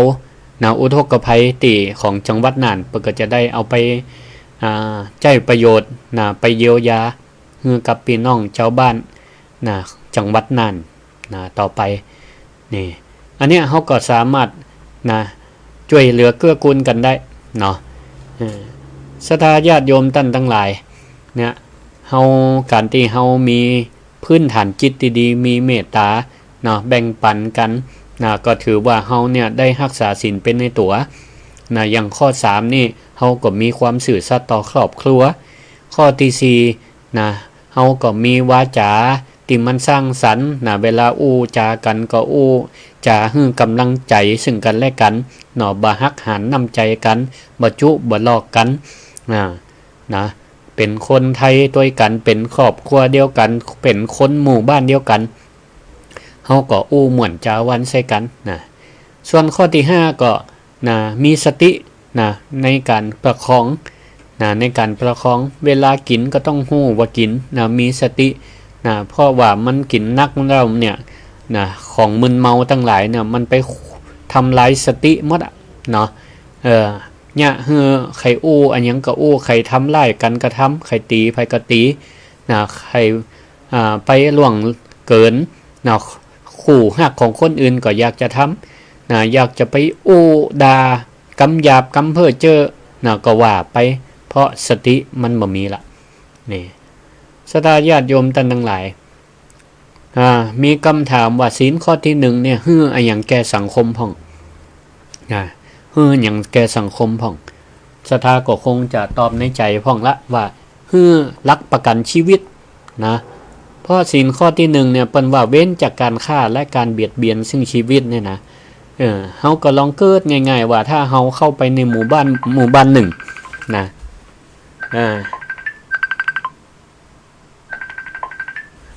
นะ อุทกภัยตี้ของจังหวัดน่าน เปิ้นก็จะได้เอาไป อ่า ใจ๊ประโยชน์ นะ ไปเยียวยา หื้อกับปี้น้องจาวบ้าน นะ จังหวัดน่าน นะ ต่อไป นี่ อันเนี้ยเฮาก็สามารถ นะ จ้วยเหลือเกื้อกูลกั๋นได้ เนาะ เออ ศรัทธาญาติโยมต้านตังหลาย เนี่ย เฮา ก๋านตี้เฮามีพื้นฐานจิตตี้ดี มีเมตต๋า เนาะ แบ่งปั๋นกั๋น นะ ก็ถือว่าเฮาเนี่ยได้ฮักษาศีลเป๋นในตั๋ว นะ อย่างข้อสามนี่ เฮาก็มีความซื่อสัตย์ต่อครอบครัว ข้อตี้สี่นะ เฮาก็มีวาจาตี้มันสร้างสรรค์นะ เวลาอู้จ๋ากั๋นก็อู้จ๋าหื้อก๋ำลังใจ๋ซึ่งกั๋นและกั๋นเนาะ บ่หักหาญน้ำใจ๋กั๋น บ่จุบ่ลอกกั๋นนะ นะ เป๋นคนไทยตวยกั๋น เป๋นครอบครัวเดียวกั๋น เป๋นคนหมู่บ้านเดียวกั๋น เฮาก็อู้ม่วนจาหวานใส่กั๋นนะ ส่วนข้อตี้ห้าก็ นะ มีสตินะ ในก๋านประคองนะ ในก๋านประคอง เวลากิ๋นก็ต้องฮู้ว่ากิ๋นนะ มีสตินะ เพราะว่ามันกิ๋นนักแล้วเนี่ยนะ ของมึนเมาตังหลายเนี่ย มันไปทำลายสติหมดอะเนาะ เออ เยียะหื้อใค่อู้อะหยังก็อู้ ใค่ทำร้ายกั๋นก็ทำ ใค่ตี๋ใผก็ตี๋นะ ใค่ อ่า ไปล่วงเกินนะ คู่ฮักของคนอื่นก็อยากจะทำนะ อยากจะไปอู้ด่ากำหยาบกำเพ้อเจ้อนะ ก็ว่าไป เพราะสติมันบ่มีละ นี่ ศรัทธาญาติโยมต้านตังหลาย อ่า มีกำถามว่าศีลข้อตี้หนึ่งเนี่ย หื้ออะหยังแก่สังคมพ่อง อ่า หื้อหยังแก่สังคมพ่อง ศรัทธาก็คงจะตอบในใจ๋พ่องละว่า หื้อหลักประกั๋นชีวิตนะ เพราะศีลข้อตี้หนึ่งเนี่ย เปิ้นว่าเว้นจากก๋านฆ่าและก๋านเบียดเบียนซึ่งชีวิตเนี่ยนะ เออ เฮาก็ลองเกิดง่ายๆ ว่าถ้าเฮาเข้าไปในหมู่บ้าน หมู่บ้านนึ่งนะ อ่า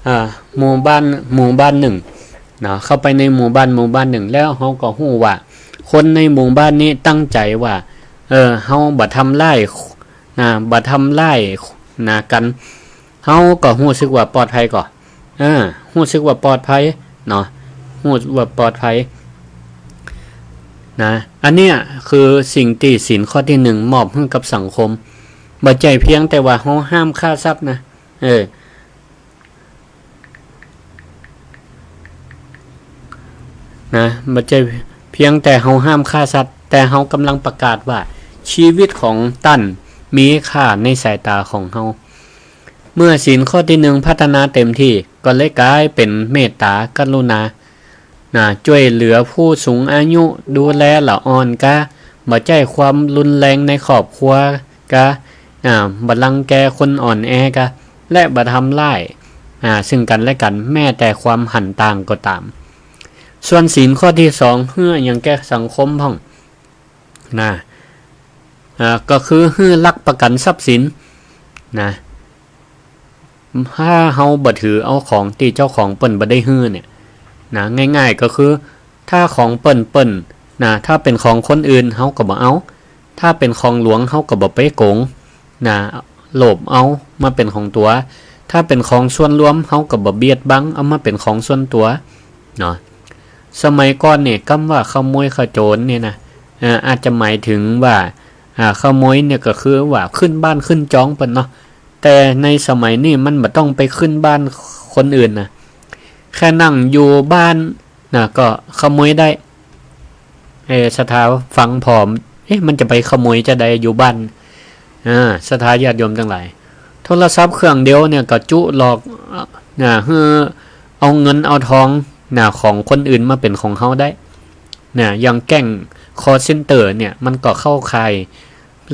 อ่า หมู่บ้าน หมู่บ้านนึ่งเนาะ เข้าไปในหมู่บ้าน หมู่บ้านนึ่ง แล้วเฮาก็ฮู้ว่า คนในหมู่บ้านนี้ตั้งใจ๋ว่า เออ เฮาบ่ทำร้ายนะ บ่ทำร้ายนะกั๋น เฮาก็ฮู้สึกว่าปลอดภัยก่อ เออ ฮู้สึกว่าปลอดภัยเนาะ ฮู้ว่าปลอดภัยนะ อันเนี้ยคือสิ่งตี้ศีลข้อตี้หนึ่งมอบหื้อกับสังคม บ่ใจ้เพียงแต่ว่าเฮาห้ามฆ่าสัตว์นะ เออ นะ บ่ใจ้เพียงแต่เฮาห้ามฆ่าสัตว์ แต่เฮากำลังประกาศว่า ชีวิตของต้านมีค่าในสายต๋าของเฮา เมื่อศีลข้อตี้หนึ่งพัฒนาเต็มตี้ ก็เลยก๋ายเป๋นเมตต๋ากรุณา นะ จ้วยเหลือผู้สูงอายุ ดูแลละอ่อนกา บ่ใจ้ความรุนแรงในครอบครัวกา อ่า บ่รังแกคนอ่อนแอกา และบ่ทำร้าย อ่า ซึ่งกั๋นและกั๋น แม้แต่ความหันต่างก็ต๋าม ส่วนศีลข้อตี้สอง หื้ออะหยังแก่สังคมพ่อง นะ อ่า ก็คือหื้อหลักประกั๋นทรัพย์สินนะ ถ้าเฮาบ่ถือเอาของตี้เจ้าของเปิ้นบ่ได้หื้อเนี่ยนะ ง่ายๆ ก็คือ ถ้าของเปิ้น เปิ้นนะ ถ้าเป๋นของคนอื่น เฮาก็บ่เอา ถ้าเป๋นของหลวง เฮาก็บ่ไปโก๋งนะ โลภเอามาเป๋นของตั๋ว ถ้าเป๋นของส่วนรวม เฮาก็บ่เบียดบัง เอามาเป๋นของส่วนตั๋วเนาะ สมัยก่อนเนี่ย กำว่าขโมยขโจรเนี่ยนะ เอ่อ อาจจะหมายถึงว่า อ่า ขโมยเนี่ยก็คือว่าขึ้นบ้านขึ้นจองเปิ้นเนาะ แต่ในสมัยนี้มันบ่ต้องไปขึ้นบ้านคนอื่นนะ แค่นั่งอยู่บ้านนะ ก็ขโมยได้ เอ่อ ศรัทธาฟังผ่อ เอ๊ะ มันจะไปขโมยจาใดอยู่บ้าน อ่า ศรัทธาญาติโยมตังหลาย โทรศัพท์เครื่องเดียวเนี่ยก็จุหลอก อ่า หื้อเอาเงินเอาทองนะ ของคนอื่นมาเป๋นของเฮาได้นะ อย่างแก๊งคอลเซ็นเตอร์เนี่ย มันก็เข้าข่าย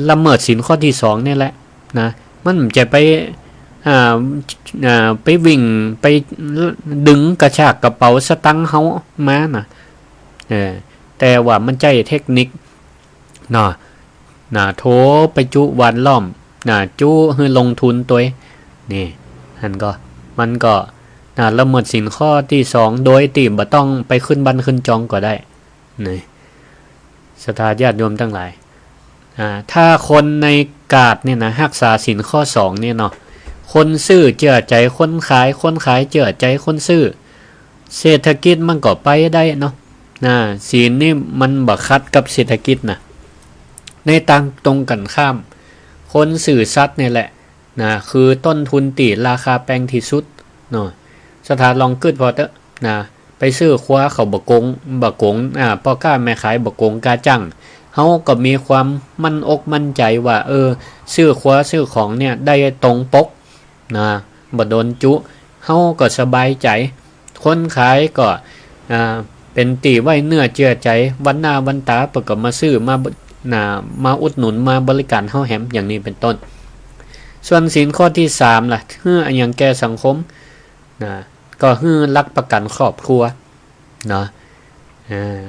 ละเมิดศีลข้อตี้สองเนี่ยแหละนะ มันจะไป อ่า อ่า ไปวิ่ง ไปดึงกระชากกระเป๋าสตางค์เฮามานะ เออ แต่ว่ามันใจ๊เทคนิคเนาะ นะ โทรไปจุหว่านล้อม นะ จุหื้อลงทุนตวย นี่ หั้นก่อ มันก็ นะ ละเมิดศีลข้อตี้สอง โดยตี้บ่ต้องไปขึ้นบ้านขึ้นจองก็ได้ นี่ ศรัทธาญาติโยมตังหลาย อ่า ถ้าคนในกาดเนี่ยนะ ฮักษาศีลข้อสองเนี่ยเนาะ คนซื้อเจื้อใจ๋คนขาย คนขายเจื้อใจ๋คนซื้อ เศรษฐกิจมันก็ไปได้เนาะ นะ ศีลนี่มันบ่ขัดกับเศรษฐกิจนะ ในตางตรงกั๋นข้าม คนซื่อสัตย์เนี่ยแหละ นะ คือต้นทุนตี้ราคาแปงตี้สุดเนาะ ศรัทธาลองกึ๊ดผ่อเต๊อะ นะ ไปซื้อควาเขาบ่โก๋ง บ่โก๋ง อ่า ป้อก๊าแม่ขายบ่โก๋งกาจ้าง เฮาก็มีความมั่นอกมั่นใจ๋ว่า เออ ซื้อควาซื้อของเนี่ยได้ตรงปก นะ บ่โดนจุ เฮาก็สบายใจ๋ คนขายก็ อ่า เป๋นตี้ไว้เนื้อเจื้อใจ๋ วันหน้าวันต๋าเปิ้นก็มาซื้อ มา นะ มาอุดหนุน มาบริก๋ารเฮาแหม อย่างนี้เป๋นต้น ส่วนศีลข้อตี้สามล่ะ หื้ออะหยังแก่สังคม นะ ก็หื้อหลักประกั๋นครอบครัว เนาะ อ่า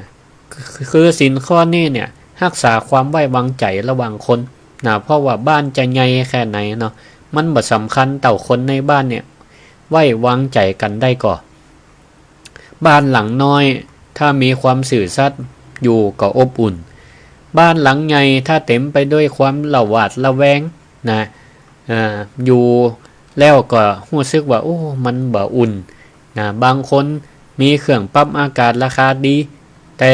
คือ คือศีลข้อนี้เนี่ย ฮักษาความไว้วางใจ๋ระหว่างคน นะ เพราะว่าบ้านจะใหญ่แค่ไหนเนาะ มันบ่สำคัญเต้าคนในบ้านเนี่ย ไว้วางใจ๋กั๋นได้ก่อ บ้านหลังน้อย ถ้ามีความซื่อสัตย์อยู่ก็อบอุ่น บ้านหลังใหญ่ ถ้าเต็มไปด้วยความระหวาดระแวง นะ อ่า อยู่แล้วก็ฮู้สึกว่า โอ้ มันบ่อุ่น นะ บางคนมีเครื่องปรับอากาศราคาดี แต่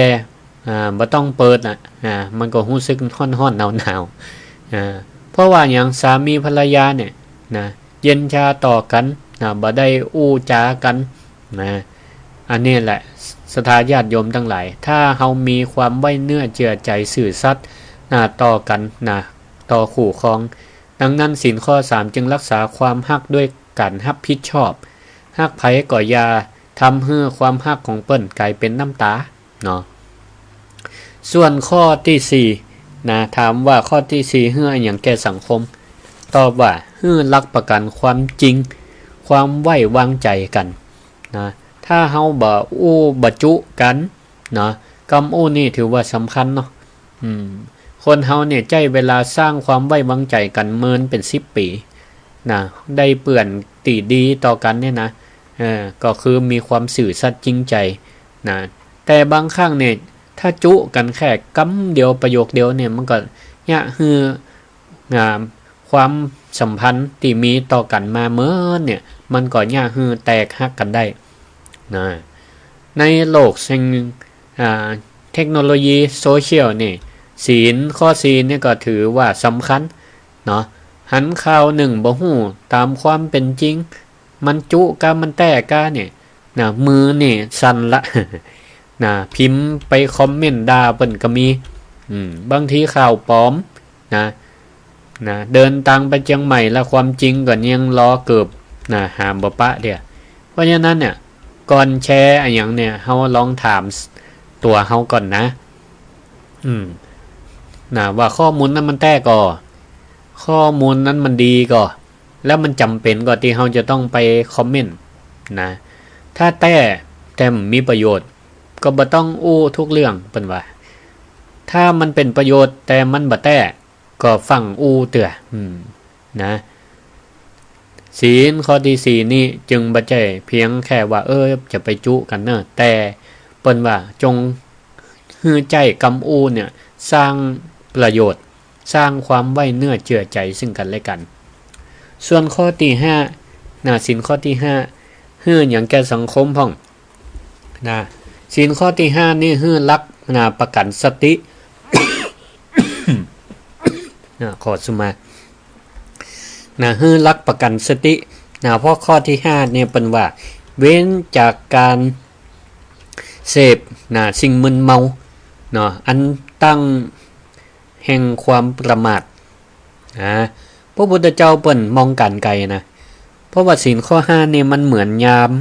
อ่า บ่ต้องเปิดน่ะ อ่า มันก็ฮู้สึกฮ้อนๆ หนาวๆ อ่า เพราะว่าหยัง สามีภรรยาเนี่ย นะ เย็นชาต่อกั๋น นะ บ่ได้อู้จ๋ากั๋น นะ อันนี้แหละ ศรัทธาญาติโยมตังหลาย ถ้าเฮามีความไว้เนื้อเจือใจ๋ซื่อสัตย์ นะ ต่อกั๋น นะ ต่อคู่ครอง ดังนั้นศีลข้อสามจึงฮักษาความฮักด้วยก๋านฮับผิดชอบ ฮักใผก็อย่าทำหื้อความฮักของเปิ้นก๋ายเป๋นน้ำต๋า เนาะ ส่วนข้อตี้สี่ นะ ถามว่าข้อตี้สี่หื้ออะหยังแก่สังคม ตอบว่าหื้อหลักประกั๋นความจริง ความไว้วางใจ๋กั๋น นะ ถ้าเฮาบ่อู้บ่จุกั๋น เนาะ กำอู้นี่ถือว่าสำคัญเนาะ อืม คนเฮาเนี่ยใจ๊เวลาสร้างความไว้วางใจ๋กั๋นเมินเป๋นสิบปี๋ นะ ได้เปื้อนตี้ดีต่อกั๋นเนี่ยนะ เออ ก็คือมีความซื่อสัตย์จริงใจ๋ นะ แต่บางครั้งเนี่ย ถ้าจุกั๋นแค่กำเดียวประโยคเดียวเนี่ย มันก็เยียะหื้อ อ่า ความสัมพันธ์ตี้มีต่อกั๋นมาเมินเนี่ย มันก็เยียะหื้อแตกหักกั๋นได้ นะ ในโลกแห่ง อ่า เทคโนโลยีโซเชียลนี่ ศีลข้อสี่นี่ก็ถือว่าสำคัญ เนาะ หันข่าวนึ่งบ่ฮู้ต๋ามความเป๋นจริง มันจุ๊กามันแต๊กาเนี่ย นะ มือนี่สั่นละ นะ พิมพ์ไปคอมเมนต์ด่าเปิ้นก็มี อืม บางทีข่าวปลอม นะ นะ เดินตางไปเจียงใหม่ละ ความจริงก็ยังรอเกือบ นะ หามบ่ปะเดีย เพราะฉะนั้นเนี่ย ก่อนแชร์อะหยังเนี่ย เฮาลองถามตั๋วเฮาก่อนนะ อืม นะ ว่าข้อมูลนั้นมันแต๊ก่อ ข้อมูลนั้นมันดีก่อ แล้วมันจ๋ำเป๋นก่อตี้เฮาจะต้องไปคอมเมนต์ นะ ถ้าแต๊ แต่บ่มีประโยชน์ ก็บ่ต้องอู้ทุกเรื่อง เปิ้นว่า ถ้ามันเป๋นประโยชน์ แต่มันบ่แต๊ ก็ฟั่งอู้เตื้อ อืม นะ ศีลข้อตี้สี่นี่จึงบ่ใจ้เพียงแค่ว่า เออ จะไปจุกั๋นเน่อ แต่เปิ้นว่าจงหื้อใจ๊กำอู้เนี่ย สร้างประโยชน์ สร้างความไว้เนื้อเจือใจ๋ซึ่งกั๋นและกั๋น ส่วนข้อตี้ห้า นะ ศีลข้อตี้ห้า หื้อหยังแก่สังคมพ่อง นะ ศีลข้อตี้ห้านี่หื้อหลัก นะ ประกั๋นสติ นะ ขอสุมา นะ หื้อหลักประกั๋นสติ นะ เพราะข้อตี้ห้าเนี่ยเปิ้นว่า เว้นจากก๋านเสพ นะ สิ่งมึนเมา เนาะ อันตั้งแห่งความประมาท นะ พระพุทธเจ้าเปิ้นมองก๋านไก๋นะ เพราะว่าศีลข้อห้านี่มันเหมือนยาม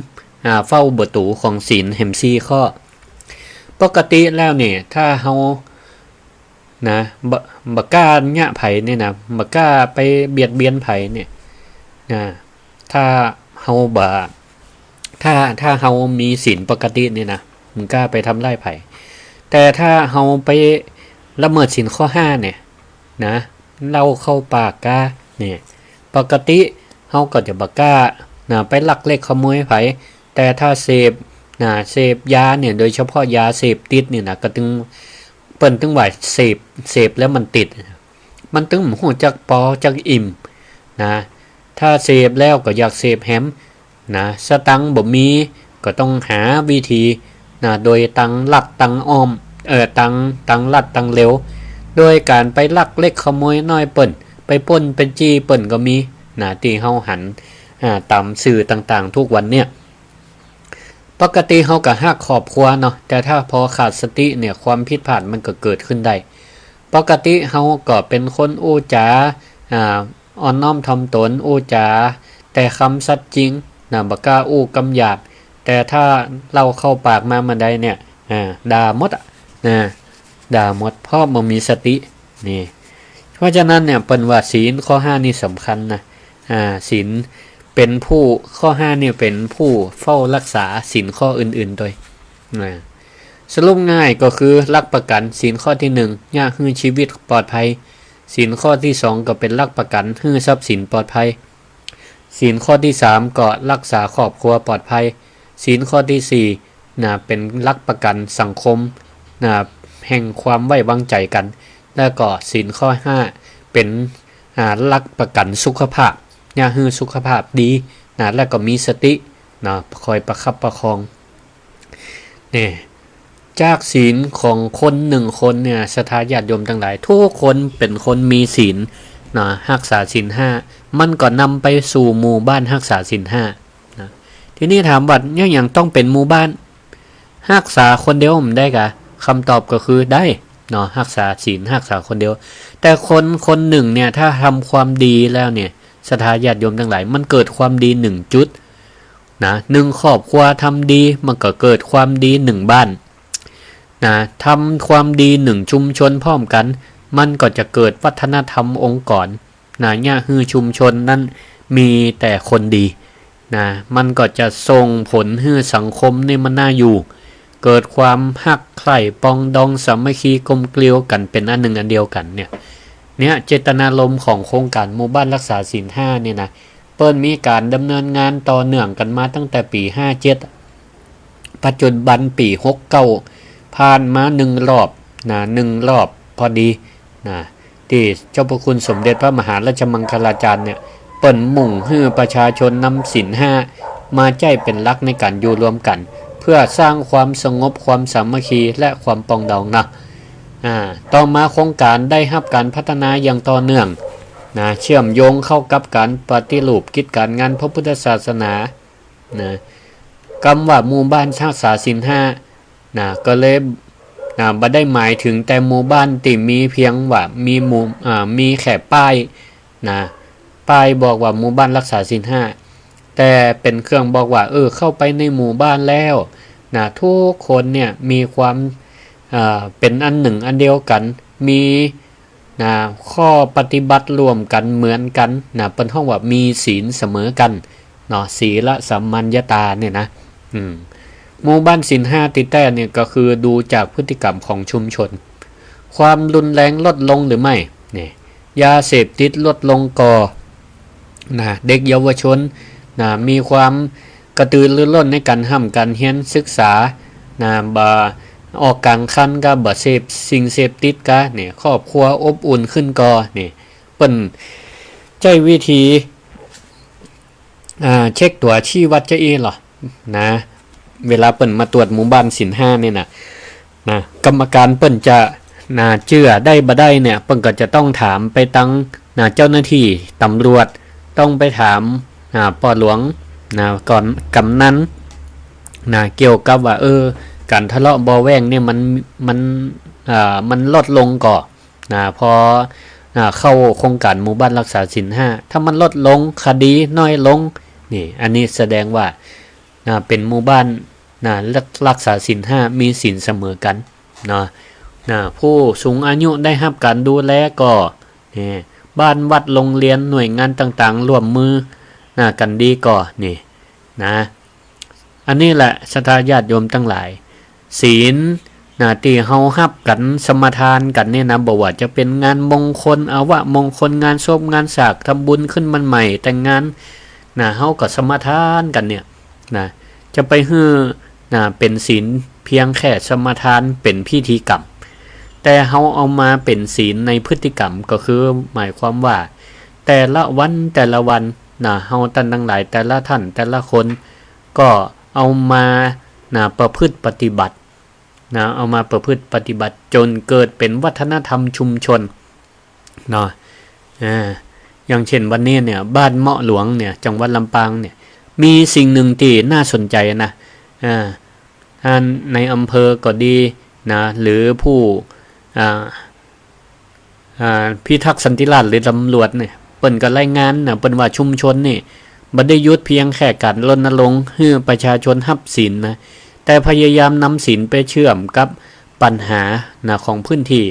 อ่า เฝ้าประตู๋ของศีลแหมสี่ข้อ ปกติแล้วนี่ ถ้าเฮา นะ บ่ บ่กล้าเยียะใผเนี่ยนะ บ่กล้าไปเบียดเบียนใผเนี่ย นะ ถ้าเฮาบ่ ถ้า ถ้าเฮามีศีลปกติเนี่ยนะ บ่กล้าไปทำร้ายใผ แต่ถ้าเฮาไปละเมิดศีลข้อห้าเนี่ย นะ เหล้าเข้าปากกาเนี่ย ปกติเฮาก็จะบ่กล้า นะ ไปลักเล็กขโมยใผ แต่ถ้าเสพ นะ เสพยาเนี่ย โดยเฉพาะยาเสพติดเนี่ยนะ ก็ตึง เปิ้นตึงว่าเสพ เสพแล้วมันติด มันตึงบ่ฮู้จักปอจักอิ่ม นะ ถ้าเสพแล้วก็อยากเสพแหม นะ สตังค์บ่มี ก็ต้องหาวิธี นะ โดยตางลัดตางอ้อม เอ่อ ตาง ตางลัดตางเหลว โดยก๋านไปลักเล็กขโมยน้อยเปิ้น ไปปล้นไปจี้เปิ้นก็มี นะ ตี้เฮาหัน อ่า ต๋ามสื่อต่างๆ ทุกวันเนี่ย ปกติเฮาก็ฮักครอบครัวเนาะ แต่ถ้าพอขาดสติเนี่ย ความผิดพลาดมันก็เกิดขึ้นได้ ปกติเฮาก็เป๋นคนอู้จ๋า อ่า อ่อนน้อมถ่อมตน อู้จ๋าแต่กำสัตย์จริง นะ บ่กล้าอู้กำหยาบ แต่ถ้าเหล้าเข้าปากมาเมื่อใดเนี่ย อ่า ด่าหมดอะ นะ ด่าหมด เพราะบ่มีสติ นี่ เพราะฉะนั้นเนี่ย เปิ้นว่าศีลข้อห้านี่สำคัญนะ อ่า ศีล เป๋นผู้ ข้อห้าเนี่ยเป๋นผู้เฝ้ารักษาศีลข้ออื่นๆ ตวย อ่า สรุปง่ายก็คือหลักประกั๋น ศีลข้อตี้นึ่ง เยียะหื้อชีวิตปลอดภัย ศีลข้อตี้สองก็เป๋นหลักประกั๋นหื้อทรัพย์สินปลอดภัย ศีลข้อตี้สามก็รักษาครอบครัวปลอดภัย ศีลข้อตี้สี่ นะ เป๋นหลักประกั๋นสังคม นะ แห่งความไว้วางใจ๋กั๋น แล้วก็ศีลข้อห้า เป๋น อ่า หลักประกั๋นสุขภาพ เยียะหื้อสุขภาพดี นะ แล้วก็มีสติ นะ คอยประคับประคอง เนี่ย จากศีลของคนหนึ่งคนเนี่ย ศรัทธาญาติโยมตังหลาย ทุกคนเป๋นคนมีศีล นะ ฮักษาศีลห้า มันก็นำไปสู่หมู่บ้านฮักษาศีลห้า นะ ทีนี้ถามว่า เยียะหยังต้องเป๋นหมู่บ้าน ฮักษาคนเดียวบ่ได้กา คำตอบก็คือได้ เนาะ ฮักษาศีล ฮักษาคนเดียว แต่คนคนหนึ่งเนี่ย ถ้าทำความดีแล้วเนี่ย ศรัทธาญาติโยมตังหลาย มันเกิดความดีหนึ่งจุด นะ หนึ่งครอบครัวทำดี มันก็เกิดความดีหนึ่งบ้าน นะ ทำความดีหนึ่งชุมชนพร้อมกั๋น มันก็จะเกิดวัฒนธรรมองค์กร นะ เยียะหื้อชุมชนนั้นมีแต่คนดี นะ มันก็จะส่งผลหื้อสังคมนี่มันน่าอยู่ เกิดความฮักใคร่ปรองดองสามัคคีกลมเกลียวกั๋นเป๋นอันหนึ่งอันเดียวกั๋นเนี่ย เนี่ย เจตนารมณ์ของโครงก๋านหมู่บ้านฮักษาศีลห้าเนี่ยนะ เปิ้นมีก๋านดำเนินงานต่อเนื่องกั๋นมาตั้งแต่ปี๋ห้าเจ็ด ปัจจุบันปี๋หกเก้า ผ่านมาหนึ่งรอบ นะ หนึ่งรอบพอดี นะ ตี้เจ้าพระคุณสมเด็จพระมหาราชมังคลาจารย์เนี่ย เปิ้นมุ่งหื้อประชาชนนำศีลห้ามาใจ๊เป๋นหลักในก๋านอยู่รวมกั๋น เพื่อสร้างความสงบ ความสามัคคี และความปรองดองนะ อ่า ต่อมาโครงก๋านได้ฮับก๋านพัฒนาอย่างต่อเนื่อง นะ เชื่อมโยงเข้ากับก๋านปฏิรูปกิจก๋านงานพระพุทธศาสนา นะ กำว่าหมู่บ้านฮักษาศีลห้า นะ ก็เลย นะ บ่ได้หมายเถิงแต่หมู่บ้านตี้มีเพียงว่ามีหมู่ อ่า มีแค่ป้าย นะ ป้ายบอกว่าหมู่บ้านฮักษาศีลห้า แต่เป๋นเครื่องบอกว่า เออ เข้าไปในหมู่บ้านแล้ว นะ ทุกคนเนี่ยมีความ เอ่อ เป๋นอันหนึ่งอันเดียวกั๋น มี นะ ข้อปฏิบัติร่วมกั๋นเหมือนกั๋น นะ เปิ้นฮ้องว่ามีศีลเสมอกั๋น เนาะ ศีลสัมมัญญตาเนี่ยนะ อืม หมู่บ้านศีลห้าตี้แต๊เนี่ยก็คือดูจากพฤติกรรมของชุมชน ความรุนแรงลดลงหรือไม่ เนี่ย ยาเสพติดลดลงก่อ นะ เด็กเยาวชน นะ มีความกระตือรือร้นในก๋านฮ่ำก๋านเฮียนศึกษา นะ บ่ออกก๋างคันก็บ่เสพสิ่งเสพติดกา เนี่ย ครอบครัวอบอุ่นขึ้นก่อ เนี่ย เปิ้นใจ๊วิธี อ่า เช็คตั๋วชี้วัดจาอี้ลอ นะ เวลาเปิ้นมาตรวจหมู่บ้านศีลห้าเนี่ยนะ นะ กรรมการเปิ้นจะ นะ เจื้อได้บ่ได้เนี่ย เปิ้นก็จะต้องถามไปตัง นะ เจ้าหน้าตี้ตำรวจ ต้องไปถาม อ่า ป้อหลวง นะ ก่อน กำนัน นะ เกี่ยวกับว่า เออ ก๋านทะเลาะเบาะแว้งเนี่ยมัน มัน อ่า มันลดลงก่อ นะ พอ อ่า เข้าโครงก๋านหมู่บ้านฮักษาศีลห้า ถ้ามันลดลง คดีน้อยลง นี่ อันนี้แสดงว่า นะ เป๋นหมู่บ้าน นะ ฮัก ฮักษาศีลห้า มีศีลเสมอกั๋น เนาะ นะ ผู้สูงอายุได้ฮับก๋านดูแลก่อ นี่ บ้านวัดโรงเรียนหน่วยงานต่างๆ ร่วมมือ นะ กั๋นดีก่อ นี่ นะ อันนี้แหละ ศรัทธาญาติโยมตังหลาย ศีล นะ ตี้เฮาฮับกั๋นสมาทานกั๋นเนี่ยนะ บ่ว่าจะเป๋นงานมงคล อวมงคล งานศพ งานสาก ทำบุญขึ้นบ้านใหม่ แต่งงาน นะ เฮาก็สมาทานกั๋นเนี่ย นะ จะไปหื้อ นะ เป๋นศีลเพียงแค่สมาทานเป๋นพิธีกรรม แต่เฮาเอามาเป๋นศีลในพฤติกรรม ก็คือหมายความว่า แต่ละวันแต่ละวัน นะ เฮาต้านตังหลาย แต่ละต้านแต่ละคน ก็เอามา นะ ประพฤติปฏิบัติ นะ เอามาประพฤติปฏิบัติจ๋นเกิดเป๋นวัฒนธรรมชุมชน เนาะ อ่า อย่างเช่นวันนี้เนี่ย บ้านเมาะหลวงเนี่ย จังหวัดลำปางเนี่ย มีสิ่งหนึ่งตี้น่าสนใจ๋นะ อ่า ท่านนายอำเภอก็ดี นะ หรือผู้ อ่า อ่า พิทักษ์สันติราษฎร์หรือตำรวจเนี่ย เปิ้นก็รายงานนะ เปิ้นว่าชุมชนนี่บ่ได้หยุดเพียงแค่ก๋านรณรงค์หื้อประชาชนฮับศีลนะ แต่พยายามนำศีลไปเชื่อมกับปัญหานะ ของพื้นที่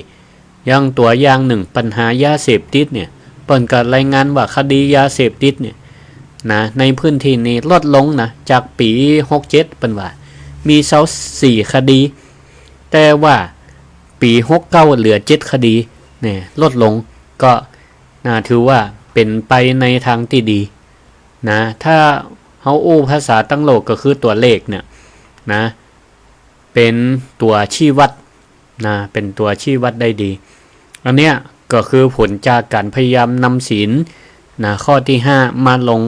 อย่างตั๋วอย่างนึ่ง ปัญหายาเสพติดเนี่ย เปิ้นก็รายงานว่าคดียาเสพติดเนี่ยนะ ในพื้นตี้นี่ลดลงนะ จากปี๋หกเจ็ดเปิ้นว่ามีซาวสี่คดี แต่ว่าปี๋หกเก้าเหลือเจ็ดคดีเนี่ย ลดลง ก็นะ ถือว่าเป๋นไปในตางตี้ดีนะ ถ้าเฮาอู้ภาษาตังโลกก็คือตั๋วเลขเนี่ยนะ เป๋นตั๋วชี้วัดนะ เป๋นตั๋วชี้วัดได้ดี อันเนี้ยก็คือผลจากก๋านพยายามนำศีลนะ ข้อตี้ห้ามาลง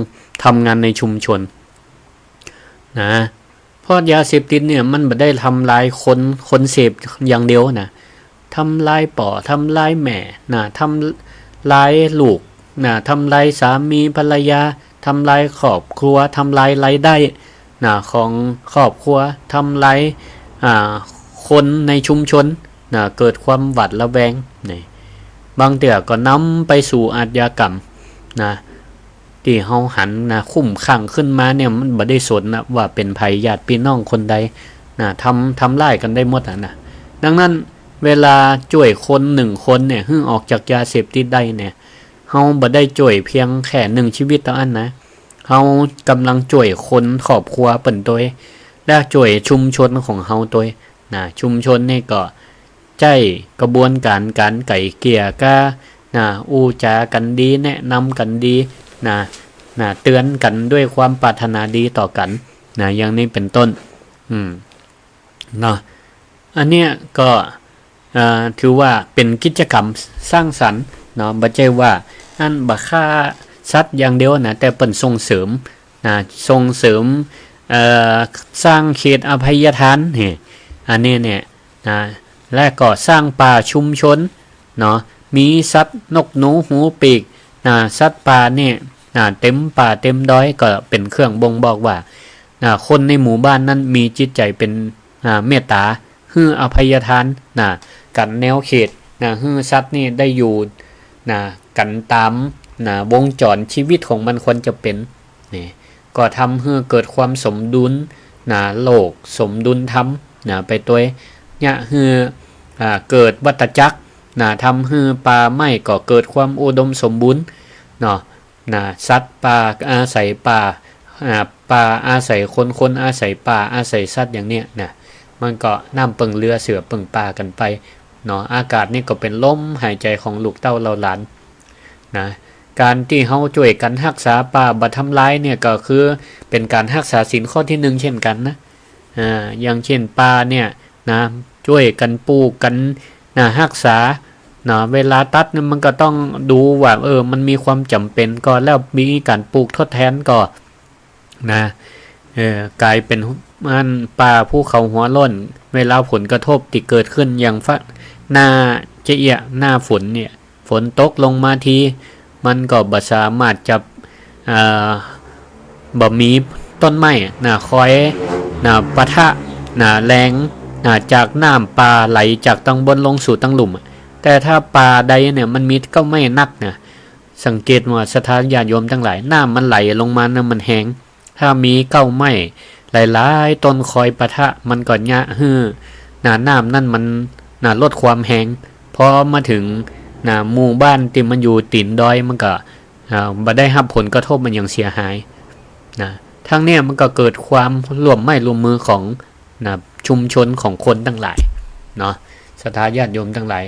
ทำงานในชุมชนนะ เพราะยาเสพติดเนี่ยมันบ่ได้ทำลายคน คนเสพอย่างเดียวนะ ทำลายป้อ ทำลายแม่นะ ทำลายลูกนะ ทำลายสามีภรรยา ทำลายครอบครัว ทำลายรายได้นะ ของครอบครัว ทำลาย อ่า คนในชุมชนนะ เกิดความหวาดระแวงนี่ บางเตื้อก็นำไปสู่อาชญากรรมนะ ตี้เฮาหันนะ คุ้มคลั่งขึ้นมาเนี่ย มันบ่ได้สนนะว่าเป๋นใผ ญาติปี้น้องคนใดนะ ทำ ทำร้ายกั๋นได้หมดอะนะ ดังนั้นเวลาจ้วยคนหนึ่งคนเนี่ย หื้อออกจากยาเสพติดได้เนี่ย เฮาบ่ได้จ้วยเพียงแค่หนึ่งชีวิตเต้าอั้นนะ เฮาก่ำลังจ้วยคนครอบครัวเปิ้นตวย และจ้วยชุมชนของเฮาตวยนะ ชุมชนนี่ก็ใจ๊กระบวนก๋านก๋านไกล่เกลี่ยกั๋นนะ อู้จากั๋นดี แนะนำกั๋นดีนะ นะ เตื๋อนกั๋นด้วยความปรารถนาดีต่อกั๋นนะ อย่างนี้เป๋นต้น อืม เนาะ อันเนี้ยก็ เอ่อ ถือว่าเป๋นกิจกรรมสร้างสรรค์เนาะ บ่ใจ้ว่าอั้นบ่ฆ่าสัตว์อย่างเดียวนะ แต่เปิ้นส่งเสริมนะ ส่งเสริม เอ่อ สร้างเขตอภัยทานนี่ อันนี้เนี่ยนะ และก็สร้างป่าชุมชนเนาะ มีสัตว์นกหนูหูปีกนะ สัตว์ป่าเนี่ยนะ เต็มป่าเต็มดอย ก็เป๋นเครื่องบ่งบอกว่านะ คนในหมู่บ้านนั้นมีจิตใจ๋เป๋น อ่า เมตต๋า หื้ออภัยทานนะ กั๋นแนวเขตนะ หื้อสัตว์นี่ได้อยู่นะ กั๋นต๋ามนะ วงจรชีวิตของมันควรจะเป๋นนี่ ก็ทำหื้อเกิดความสมดุลนะ โลกสมดุลธรรมนะ ไปตวย เยียะหื้อ อ่า เกิดวัฏจักรนะ ทำหื้อป่าไม้ก็เกิดความอุดมสมบูรณ์เนาะ นะ สัตว์ป่าอาศัยป่า อ่า ป่าอาศัยคน คนอาศัยป่า อาศัยสัตว์อย่างเนี้ยนะ มันก็น้ำเปิงเรือ เสือเปิงป่ากั๋นไปเนาะ อากาศนี่ก็เป๋นลมหายใจ๋ของลูกเต้าเหล่าหลานนะ ก๋านตี้เฮาจ้วยกั๋นฮักษาป่าบ่ทำลายเนี่ย ก็คือเป๋นก๋านฮักษาศีลข้อตี้หนึ่งเช่นกั๋นนะ อ่า อย่างเช่นป่าเนี่ยนะ จ้วยกั๋นปลูกกั๋นนะ ฮักษานะ เวลาตัดเนี่ยมันก็ต้องดูว่า เออ มันมีความจ๋ำเป๋นก่อ แล้วมีก๋านปลูกทดแทนก่อนะ เออ ก๋ายเป๋นอั้นป่าภูเขาหัวโล้น เวลาผลกระทบตี้เกิดขึ้นอย่างฟ้า หน้าจะเอี้ย หน้าฝนเนี่ย ฝนตกลงมาที มันก็บ่สามารถจะ เอ่อ บ่มีต้นไม้นะ คอยนะ ปะทะนะ แรงนะ จากน้ำป่าไหลจากตังบนลงสู่ตังลุ่มอะ แต่ถ้าป่าใดเนี่ยมันมีเก๊าไม้นักนะ สังเกตว่าศรัทธาญาติโยมตังหลาย น้ำมันไหลลงมานะ มันแฮง ถ้ามีเก๊าไม้หลายๆ ต้นคอยปะทะ มันก็เยียะหื้อนะ น้ำนั้นมันนะ ลดความแฮง พอมาเถิงนะ หมู่บ้านตี้มันอยู่ตี๋นดอย มันก็ อ่า บ่ได้ฮับผลกระทบอะหยังเสียหายนะ ทั้งเนี้ยมันก็เกิดความร่วมไม้ร่วมมือของนะ ชุมชนของคนตังหลายเนาะ ศรัทธาญาติโยมตังหลาย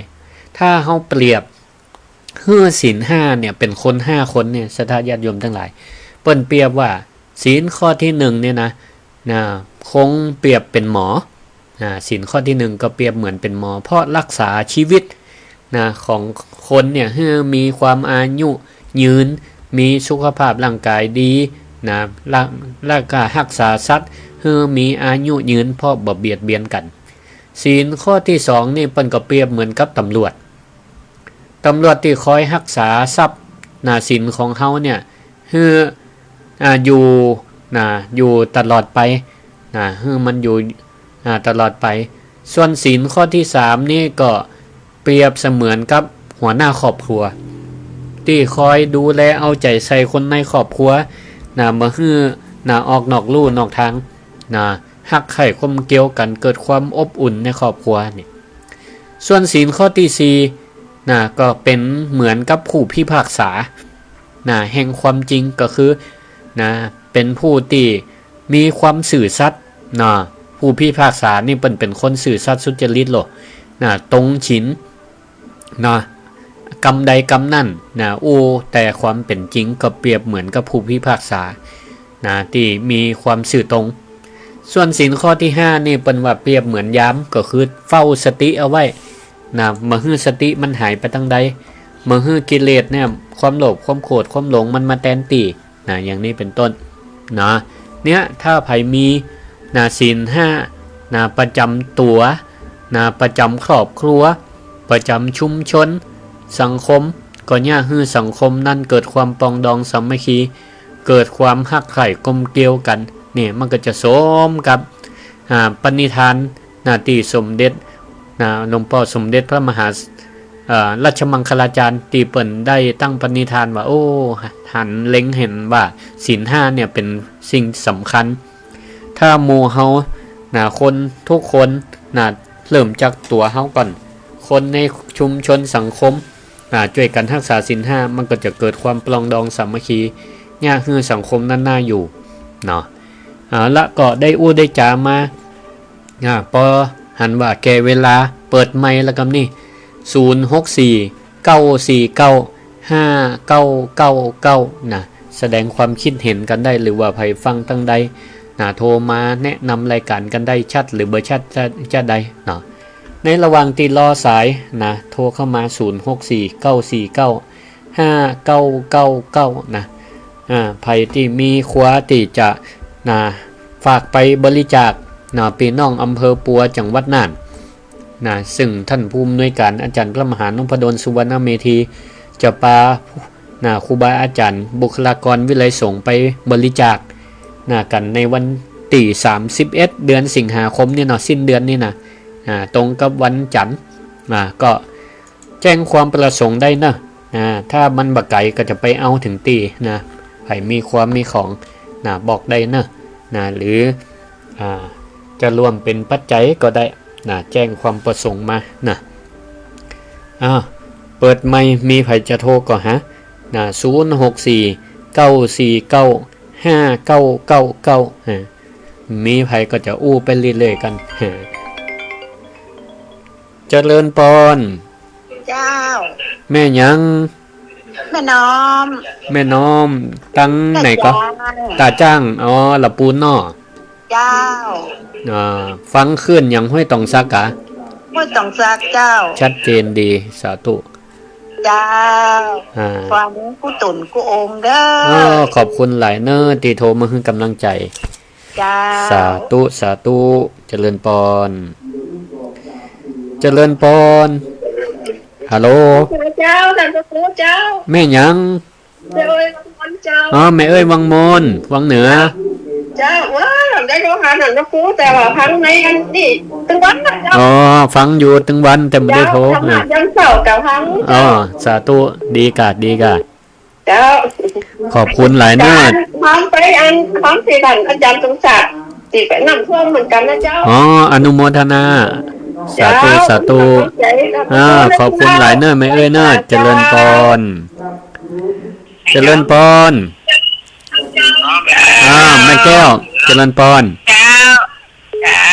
ถ้าเฮาเปรียบหื้อศีลห้าเนี่ย เป๋นคนห้าคนเนี่ย ศรัทธาญาติโยมตังหลาย เปิ้นเปรียบว่าศีลข้อตี้หนึ่งเนี่ยนะ นะ คงเปรียบเป๋นหมอ อ่า ศีลข้อตี้หนึ่งก็เปรียบเหมือนเป๋นหมอ เพราะฮักษาชีวิตนะ ของคนเนี่ย หื้อมีความอายุยืน มีสุขภาพร่างกายดีนะ และ และก็ฮักษาสัตว์ หื้อมีอายุยืน เพราะบ่เบียดเบียนกั๋น ศีลข้อตี้สองนี่เปิ้นก็เปรียบเหมือนกับตำรวจ ตำรวจตี้คอยฮักษาทรัพย์นะ สินของเฮาเนี่ย หื้อ อ่า อยู่นะ อยู่ตลอดไปนะ หื้อมันอยู่ อ่า ตลอดไป ส่วนศีลข้อตี้สามนี่ก็เปรียบเสมือนกับหัวหน้าครอบครัว ตี้คอยดูแลเอาใจ๋ใส่คนในครอบครัวนะ บ่หื้อนะ ออกนอกลู่นอกตางนะ ฮักใค่กลมเกลียวกั๋น เกิดความอบอุ่นในครอบครัวนี่ ส่วนศีลข้อตี้สี่ นะ ก็เป๋นเหมือนกับผู้พิพากษา นะ แห่งความจริง ก็คือ นะ เป๋นผู้ตี้มีความซื่อสัตย์ นะ ผู้พิพากษานี่เปิ้นเป๋นคนซื่อสัตย์สุจริตโลด นะ ตรงศีล นะ กำใดกำนั้น นะ อู้แต่ความเป๋นจริง ก็เปรียบเหมือนกับผู้พิพากษา นะ ตี้มีความซื่อตรง ส่วนศีลข้อตี้ห้านี่เปิ้นว่าเปรียบเหมือนยาม ก็คือเฝ้าสติเอาไว้ นะ บ่หื้อสติมันหายไปตางใด บ่หื้อกิเลสเนี่ย ความโลภ ความโกรธ ความหลงมันมาแตนตี้ นะ อย่างนี้เป๋นต้น นะ เนี่ย ถ้าใผมี นะ ศีลห้า นะ ประจ๋ำตั๋ว นะ ประจ๋ำครอบครัว ประจ๋ำชุมชน สังคม ก็เยียะหื้อสังคมนั้นเกิดความปรองดองสามัคคี เกิดความฮักใคร่กลมเกลียวกั๋น เนี่ย มันก็จะสมกับ อ่า ปณิธาน นะ ตี้สมเด็จ นะ หลวงป้อสมเด็จพระมหา เอ่อ ราชมังคลาจารย์ ตี้เปิ้นได้ตั้งปณิธานว่า โอ้ หันเล็งหันว่าศีลห้าเนี่ยเป๋นสิ่งสำคัญ ถ้าหมู่เฮา นะ คนทุกคน นะ เริ่มจากตั๋วเฮาก่อน คนในชุมชนสังคม นะ จ้วยกั๋นฮักษาศีลห้า มันก็จะเกิดความปรองดองสามัคคี เยียะหื้อสังคมนั้นน่าอยู่ เนาะ เอาละ ก็ได้อู้ได้จ๋ามา อ่า ปอหันว่าแก่เวลา เปิดไมค์แล้วกำนี้ ศูนย์หกสี่ เก้าสี่เก้า ห้าเก้าเก้าเก้า นะ แสดงความคิดหันกั๋นได้ หรือว่าใผฟังตางใด นะ โทรมาแนะนำรายก๋านกั๋นได้ ชัดหรือบ่ชัดจะ จะได้เนาะ ในระหว่างตี้รอสาย นะ โทรเข้ามา ศูนย์หกสี่ เก้าสี่เก้า ห้าเก้าเก้าเก้า นะ อ่า ใผตี้มีครัวตี้จะ นะ ฝากไปบริจาค นะ ปี้น้องอำเภอปัว จังหวัดน่าน นะ ซึ่งต้านผู้อำนวยก๋านอาจ๋ารย์พระมหานพดล สุวรรณเมธี จะปา นะ ครูบาอาจ๋ารย์ บุคลากรวิไลสงฆ์ไปบริจาค นะ กั๋นในวันตี้ สามสิบเอ็ด เดือนสิงหาคมนี่เนาะ สิ้นเดือนนี่นะ อ่า ตรงกับวันจันทร์ อ่า ก็แจ้งความประสงค์ได้เนาะ อ่า ถ้ามันบ่ไก๋ก็จะไปเอาเถิงตี้นะ ใผมีครัวมีของ นะ บอกได้เนาะ นะ หรือ อ่า จะร่วมเป๋นปัจจัยก็ได้ นะ แจ้งความประสงค์มา นะ อ้าว เปิดไมค์ มีใผจะโทรก็หา นะ ศูนย์หกสี่ เก้าสี่เก้า ห้าเก้าเก้าเก้า อ่า มีใผก็จะอู้ไปเรื่อยๆ กั๋น เจริญปอน เจ้า แม่หยัง แม่น้อม แม่น้อม ตังไหนก็ ตาจ้าง ตาจ้าง อ๋อ ละปูนเนาะ เจ้า อ่า ฟังคลื่นหยัง ห้วยตองสักกะ ห้วยตองสักเจ้า ชัดเจนดี สาธุ เจ้า อ่า ฟังกู้ต๋นกู้องค์เด้อ อ๋อ ขอบคุณหลายเน่อ ตี้โทรมาหื้อก๋ำลังใจ๋ เจ้า สาธุ สาธุ เจริญปอน เจริญปอน ฮัลโหล เจ้า ท่านพระครูเจ้า แม่หยัง แม่เอ้ยวังมนเจ้า อ๋อ แม่เอ้ยวังมน วังเหนือ เจ้า ว้า ได้โทรหาท่านพระครู แต่ว่าฟังในอันนี้ตึงวันนะเจ้า อ๋อ ฟังอยู่ตึงวัน แต่บ่ได้โทร เจ้า ธรรมะ อ่ะ ยามเช้าก็ฟัง อ๋อ เจ้า สาธุ ดีกะ ดีกะ เจ้า ขอบคุณหลายเน่อ ฟังไปอัน ฟังตี้ท่านอาจ๋ารย์สมศักดิ์ ตี้ไปน้ำท่วมเหมือนกั๋นนะเจ้า อ๋อ อนุโมทนา สาธุ เจ้า สาธุ ขอบคุณ อ่า ขอบคุณหลายเน่อ แม่เอ้ยเน่อ เจริญปอน เจริญปอน อ่า แม่แก้ว เจริญปอน เจ้า เจ้า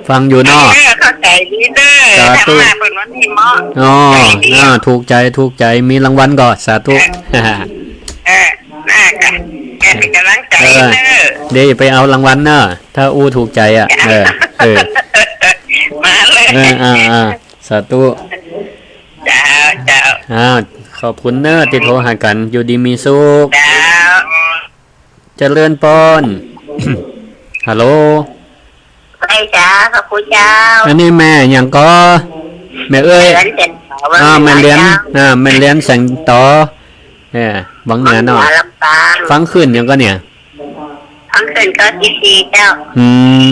ฟังอยู่เนาะ เออ เข้าใจ๋ดีเน่อ สาธุ ธรรมะเปิ้นวันนี้เหมาะ อ๋อ ใจ๋ดี อ่า ถูกใจ๋ ถูกใจ๋ มีรางวัลก่อ สาธุ เออ เออ น่าจะ แกเป๋นก๋ำลังใจ๋ เออ เน่อ เดี๋ยวไปเอารางวัลเน่อ ถ้าอู้ถูกใจ๋อ่ะ เออ เออ มาเลย เออ อ่า อ่า สาธุ เจ้า เจ้า อ่า ขอบคุณเน่อ ตี้โทรหากั๋น อยู่ดีมีสุข เจ้า เจริญปอน ฮัลโหล ไอ้จ๋า ขอบคุณเจ้า อันนี้แม่หยังก่อ แม่เอ้ย แม่เลี้ยนแสงต๋อ อ่า แม่เลี้ยน เจ้า อ่า แม่เลี้ยนแสงต๋อ เออ วังเหนือเนาะ วังเหนือ ลำปาง ฟังคลื่นหยังก่อเนี่ย ฟังคลื่นเก้าสี่สี่เจ้า อืม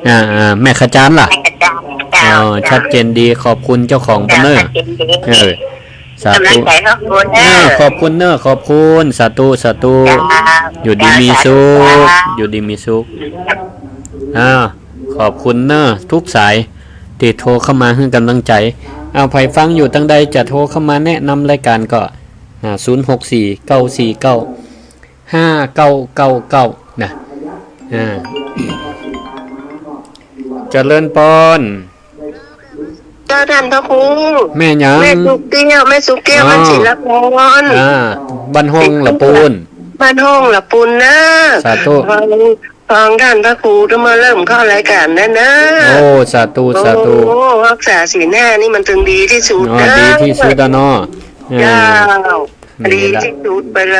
อ่า อ่า แม่ขจารล่ะ แม่ขจาร เจ้า อ๋อ เจ้า ชัดเจนดี ขอบคุณเจ้าของเปิ้นเน่อ ชัดเจนดี เออ สาธุ ก๋ำลังใจ๋ขอบคุณเน่อ อ่า ขอบคุณเน่อ ขอบคุณ สาธุ สาธุ เจ้า อยู่ดีมีสุข เจ้า สาธุ เจ้า อยู่ดีมีสุข อ่า ขอบคุณเน่อ ทุกสาย ตี้โทรเข้ามาหื้อก๋ำลังใจ๋ เอา ใผฟังอยู่ตางใดจะโทรเข้ามาแนะนำรายการก็ อ่า ศูนย์หกสี่ เก้าสี่เก้า ห้าเก้าเก้าเก้า นะ อ่า เจริญปอน เจ้าท่านพระครู แม่หยัง แม่สุกแก้ว แม่สุกแก้ว อ๋อ บ้านศิลปร อ่า บ้านห้องละปูน บ้านห้องละปูนนะ สาธุ ฟัง ฟังท่านพระครู จะมาเริ่มเข้ารายการแล้วนะ โอ้ สาธุ สาธุ โอ้ รักษาศีลห้านี่มันถึงดีที่สุด อ๋อ นะ ดีที่สุดอะเนาะ เออ เจ้า นี่ละ ดีที่สุดไปเล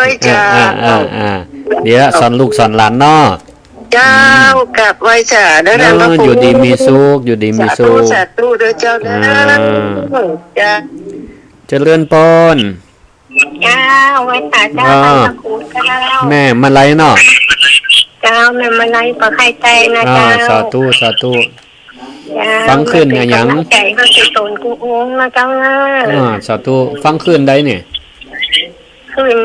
ย อ่า เจ้า อ่า อ่า อ่า เดี๋ยวสอนลูกสอนหลานเนาะ เจ้า กราบไหว้สาเด้อ เออ ท่านพระครู อยู่ดีมีสุข อยู่ดีมีสุข สาธุ สาธุเด้อเจ้าเด้อ อ่า เจ้า เจริญปอน เจ้า ไหว้สาเจ้า อ่า ท่านพระครูเจ้า แม่มาลัยเนาะ เจ้า แม่มาลัยปากไข่แตงนะ อ่า เจ้า สาธุ สาธุ เจ้า ฟังคลื่นอะหยัง แม่เป๋นก๋ำลังใจ๋หื้อกู๋ตนกู้องค์นะเจ้านะ อ่า สาธุ ฟังคลื่นใดเนี่ย คลื่น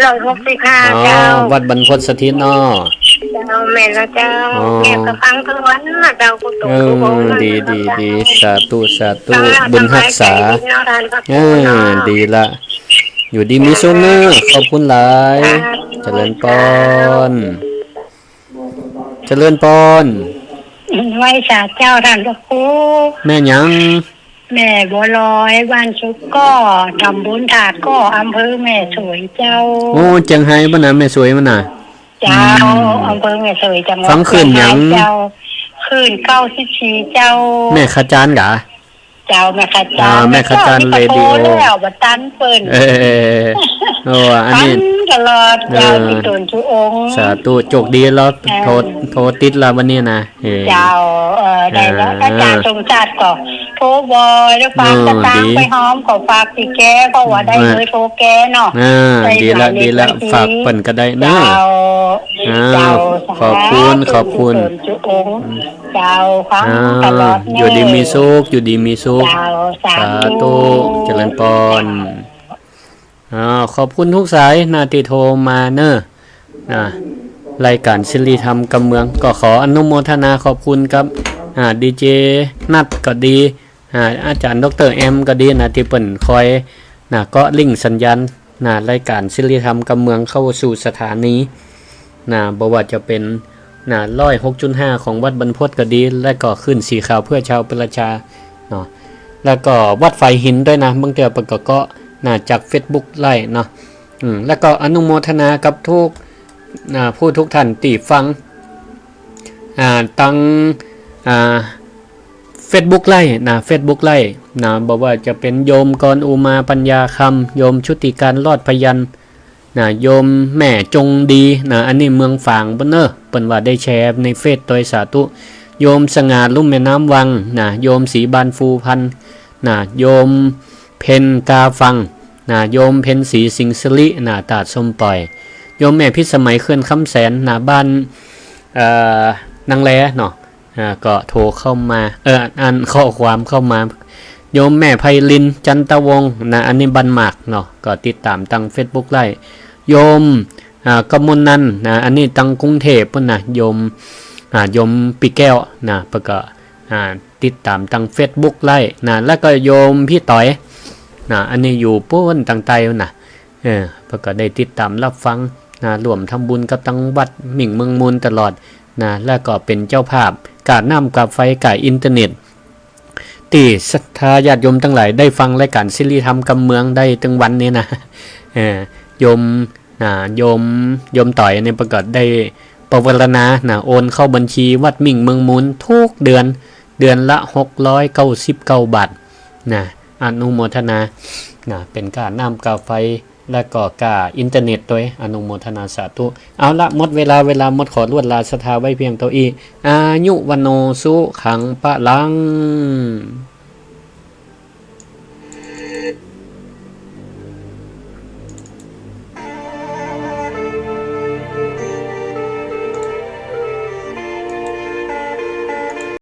ร้อยหกสิบห้า อ๋อ เจ้า วัดบรรพตสถิตเนาะ เจ้า แม่นแล้วเจ้า อ๋อ แม่ก็ฟังทุกวันนะเจ้า กู้ตนกู้องค์ เออ ดี ดี ดี สาธุ สาธุ ฟังแล้ว บุญฮักษา สบายใจ๋ดีเนาะ ท่านพระครูเนาะ เออ ดีละ อยู่ดีมีสุขเนาะ ขอบคุณหลาย สาธุ เจริญปอน เจ้า เจริญปอน ไหว้สาเจ้าท่านพระครู แม่หยัง แม่บัวลอย บ้านสุกก้อ ตำบลถาดก้อ อำเภอแม่สวยเจ้า โอ้ เจียงไฮ้บ่นะ แม่สวยมันน่ะ เจ้า อืม อำเภอแม่สวย จังหวัด ฟังคลื่นหยัง เจียงไฮ้เจ้า คลื่นเก้าสิบสี่เจ้า แม่ขจานกะ เจ้า แม่ขจาน อ่า แม่ขจาน เจ้านี่ก็โทร เรดิโอ แล้ว บ่ตันเปิ้น เออ โอ้ อันนี้ ฟังตลอด เจ้า เออ กู้ตนกู้องค์ สาธุ โจคดีแล้ว เออ โทร โทรติดแล้ววันนี้นะ เออ เจ้า เออ ได้แล้ว อ่า อาจ๋ารย์สมศักดิ์ก็โทรบ่อย แล้วฝาก เออ ตะตาง ดี ไปหอมก็ฝากตี้แก เพราะว่าได้ เออ เบอร์โทรแกเนาะ อ่า ได้ ดีละ หมายเลข ดีละ บัญชี ฝากเปิ้นก็ได้เนาะ เจ้า อ่า เจ้า ขอบคุณ สาธุ ขอบคุณ กู้ตนกู้องค์ อืม เจ้า ฟัง อ่า ตลอด อยู่ดีมีสุข อยู่ดีมีสุข เจ้า สาธุ สาธุ เจริญปอน เจ้า อ่า ขอบคุณทุกสายนะตี้โทรมาเนอะ อ่า รายการสิริธรรมกำเมือง ก็ขออนุโมทนาขอบคุณกับ อ่า ดีเจนัทก็ดี อ่า อาจ๋ารย์ด็อกเตอร์แอมก็ดีนะ ตี้เปิ้นคอย นะ เกาะลิงก์สัญญาณ นะ รายการสิริธรรมกำเมืองเข้าสู่สถานี นะ บ่ว่าจะเป๋น นะ ร้อยหกจุดห้า ของวัดบรรพตก็ดี และก็คลื่นสีขาวเพื่อชาวประชาเนาะ แล้วก็วัดฝายหินด้วยนะ บางเตื้อเปิ้นก็เกาะ นะ จากเฟซบุ๊กไลฟ์เนาะ อืม แล้วก็อนุโมทนากับทุก นะ ผู้ทุกท่านตี้ฟัง อ่า ตัง อ่า เฟซบุ๊กไลฟ์นะ เฟซบุ๊กไลฟ์นะ บ่ว่าจะเป๋นโยมกรอุมาปัญญาคำ โยมชุติการรอดพยัญชนะ โยมแม่จงดีนะ อันนี้เมืองฝางปู้นเนอะ เปิ้นว่าได้แชร์ในเฟซตวย สาธุ โยมสง่าลุ่มแม่น้ำวังนะ โยมศรีบานฟูพันธุ์นะ โยมเพ็ญกาฟังนะ โยมเพ็ญศรีสิงห์สิรินะ ตาดส้มป่อย โยมแม่พิสมัยเขื่อนคำแสนนะ บ้าน เอ่อ นางแลเนาะ อ่า ก็โทรเข้ามา เออ อ่านข้อความเข้ามา โยมแม่ไพลิน จันตวงศ์นะ อันนี้บ้านหมากเนาะ ก็ติดต๋ามตังเฟซบุ๊กไลฟ์ โยม อ่า กมลนันท์นะ อันนี้ตังกรุงเทพฯปู้นนะ โยม อ่า โยมปี้แก้วนะ เปิ้นก็ อ่า ติดต๋ามตังเฟซบุ๊กไลฟ์นะ แล้วก็โยมปี้ต๋อยนะ อันนี้อยู่ปู้นตังใต้ปู้นนะ เออ เปิ้นก็ได้ติดต๋ามฮับฟังนะ ร่วมทำบุญกับตังวัดมิ่งเมืองมูลตลอดนะ แล้วก็เป๋นเจ้าภาพก๋าน้ำก๋าไฟก๋าอินเทอร์เน็ต ตี้ศรัทธาญาติโยมตังหลายได้ฟังรายการสิริธรรมกำเมืองได้ตึงวันนี้นะ เออ โยม นะ โยม โยมต๋อยเนี่ยเปิ้นก็ได้ปวารณานะ โอนเข้าบัญชีวัดมิ่งเมืองมูลทุกเดือน เดือนละหกร้อยเก้าสิบเก้าบาทนะ อนุโมทนานะ เป๋นก๋าน้ำก๋าไฟ และก็ก๋าอินเทอร์เน็ตตวย อนุโมทนาสาธุ เอาละ หมดเวลา เวลาหมด ขอลวดลาศรัทธาไว้เพียงเต้าอี้ อายุ วัณโณ สุขัง พลัง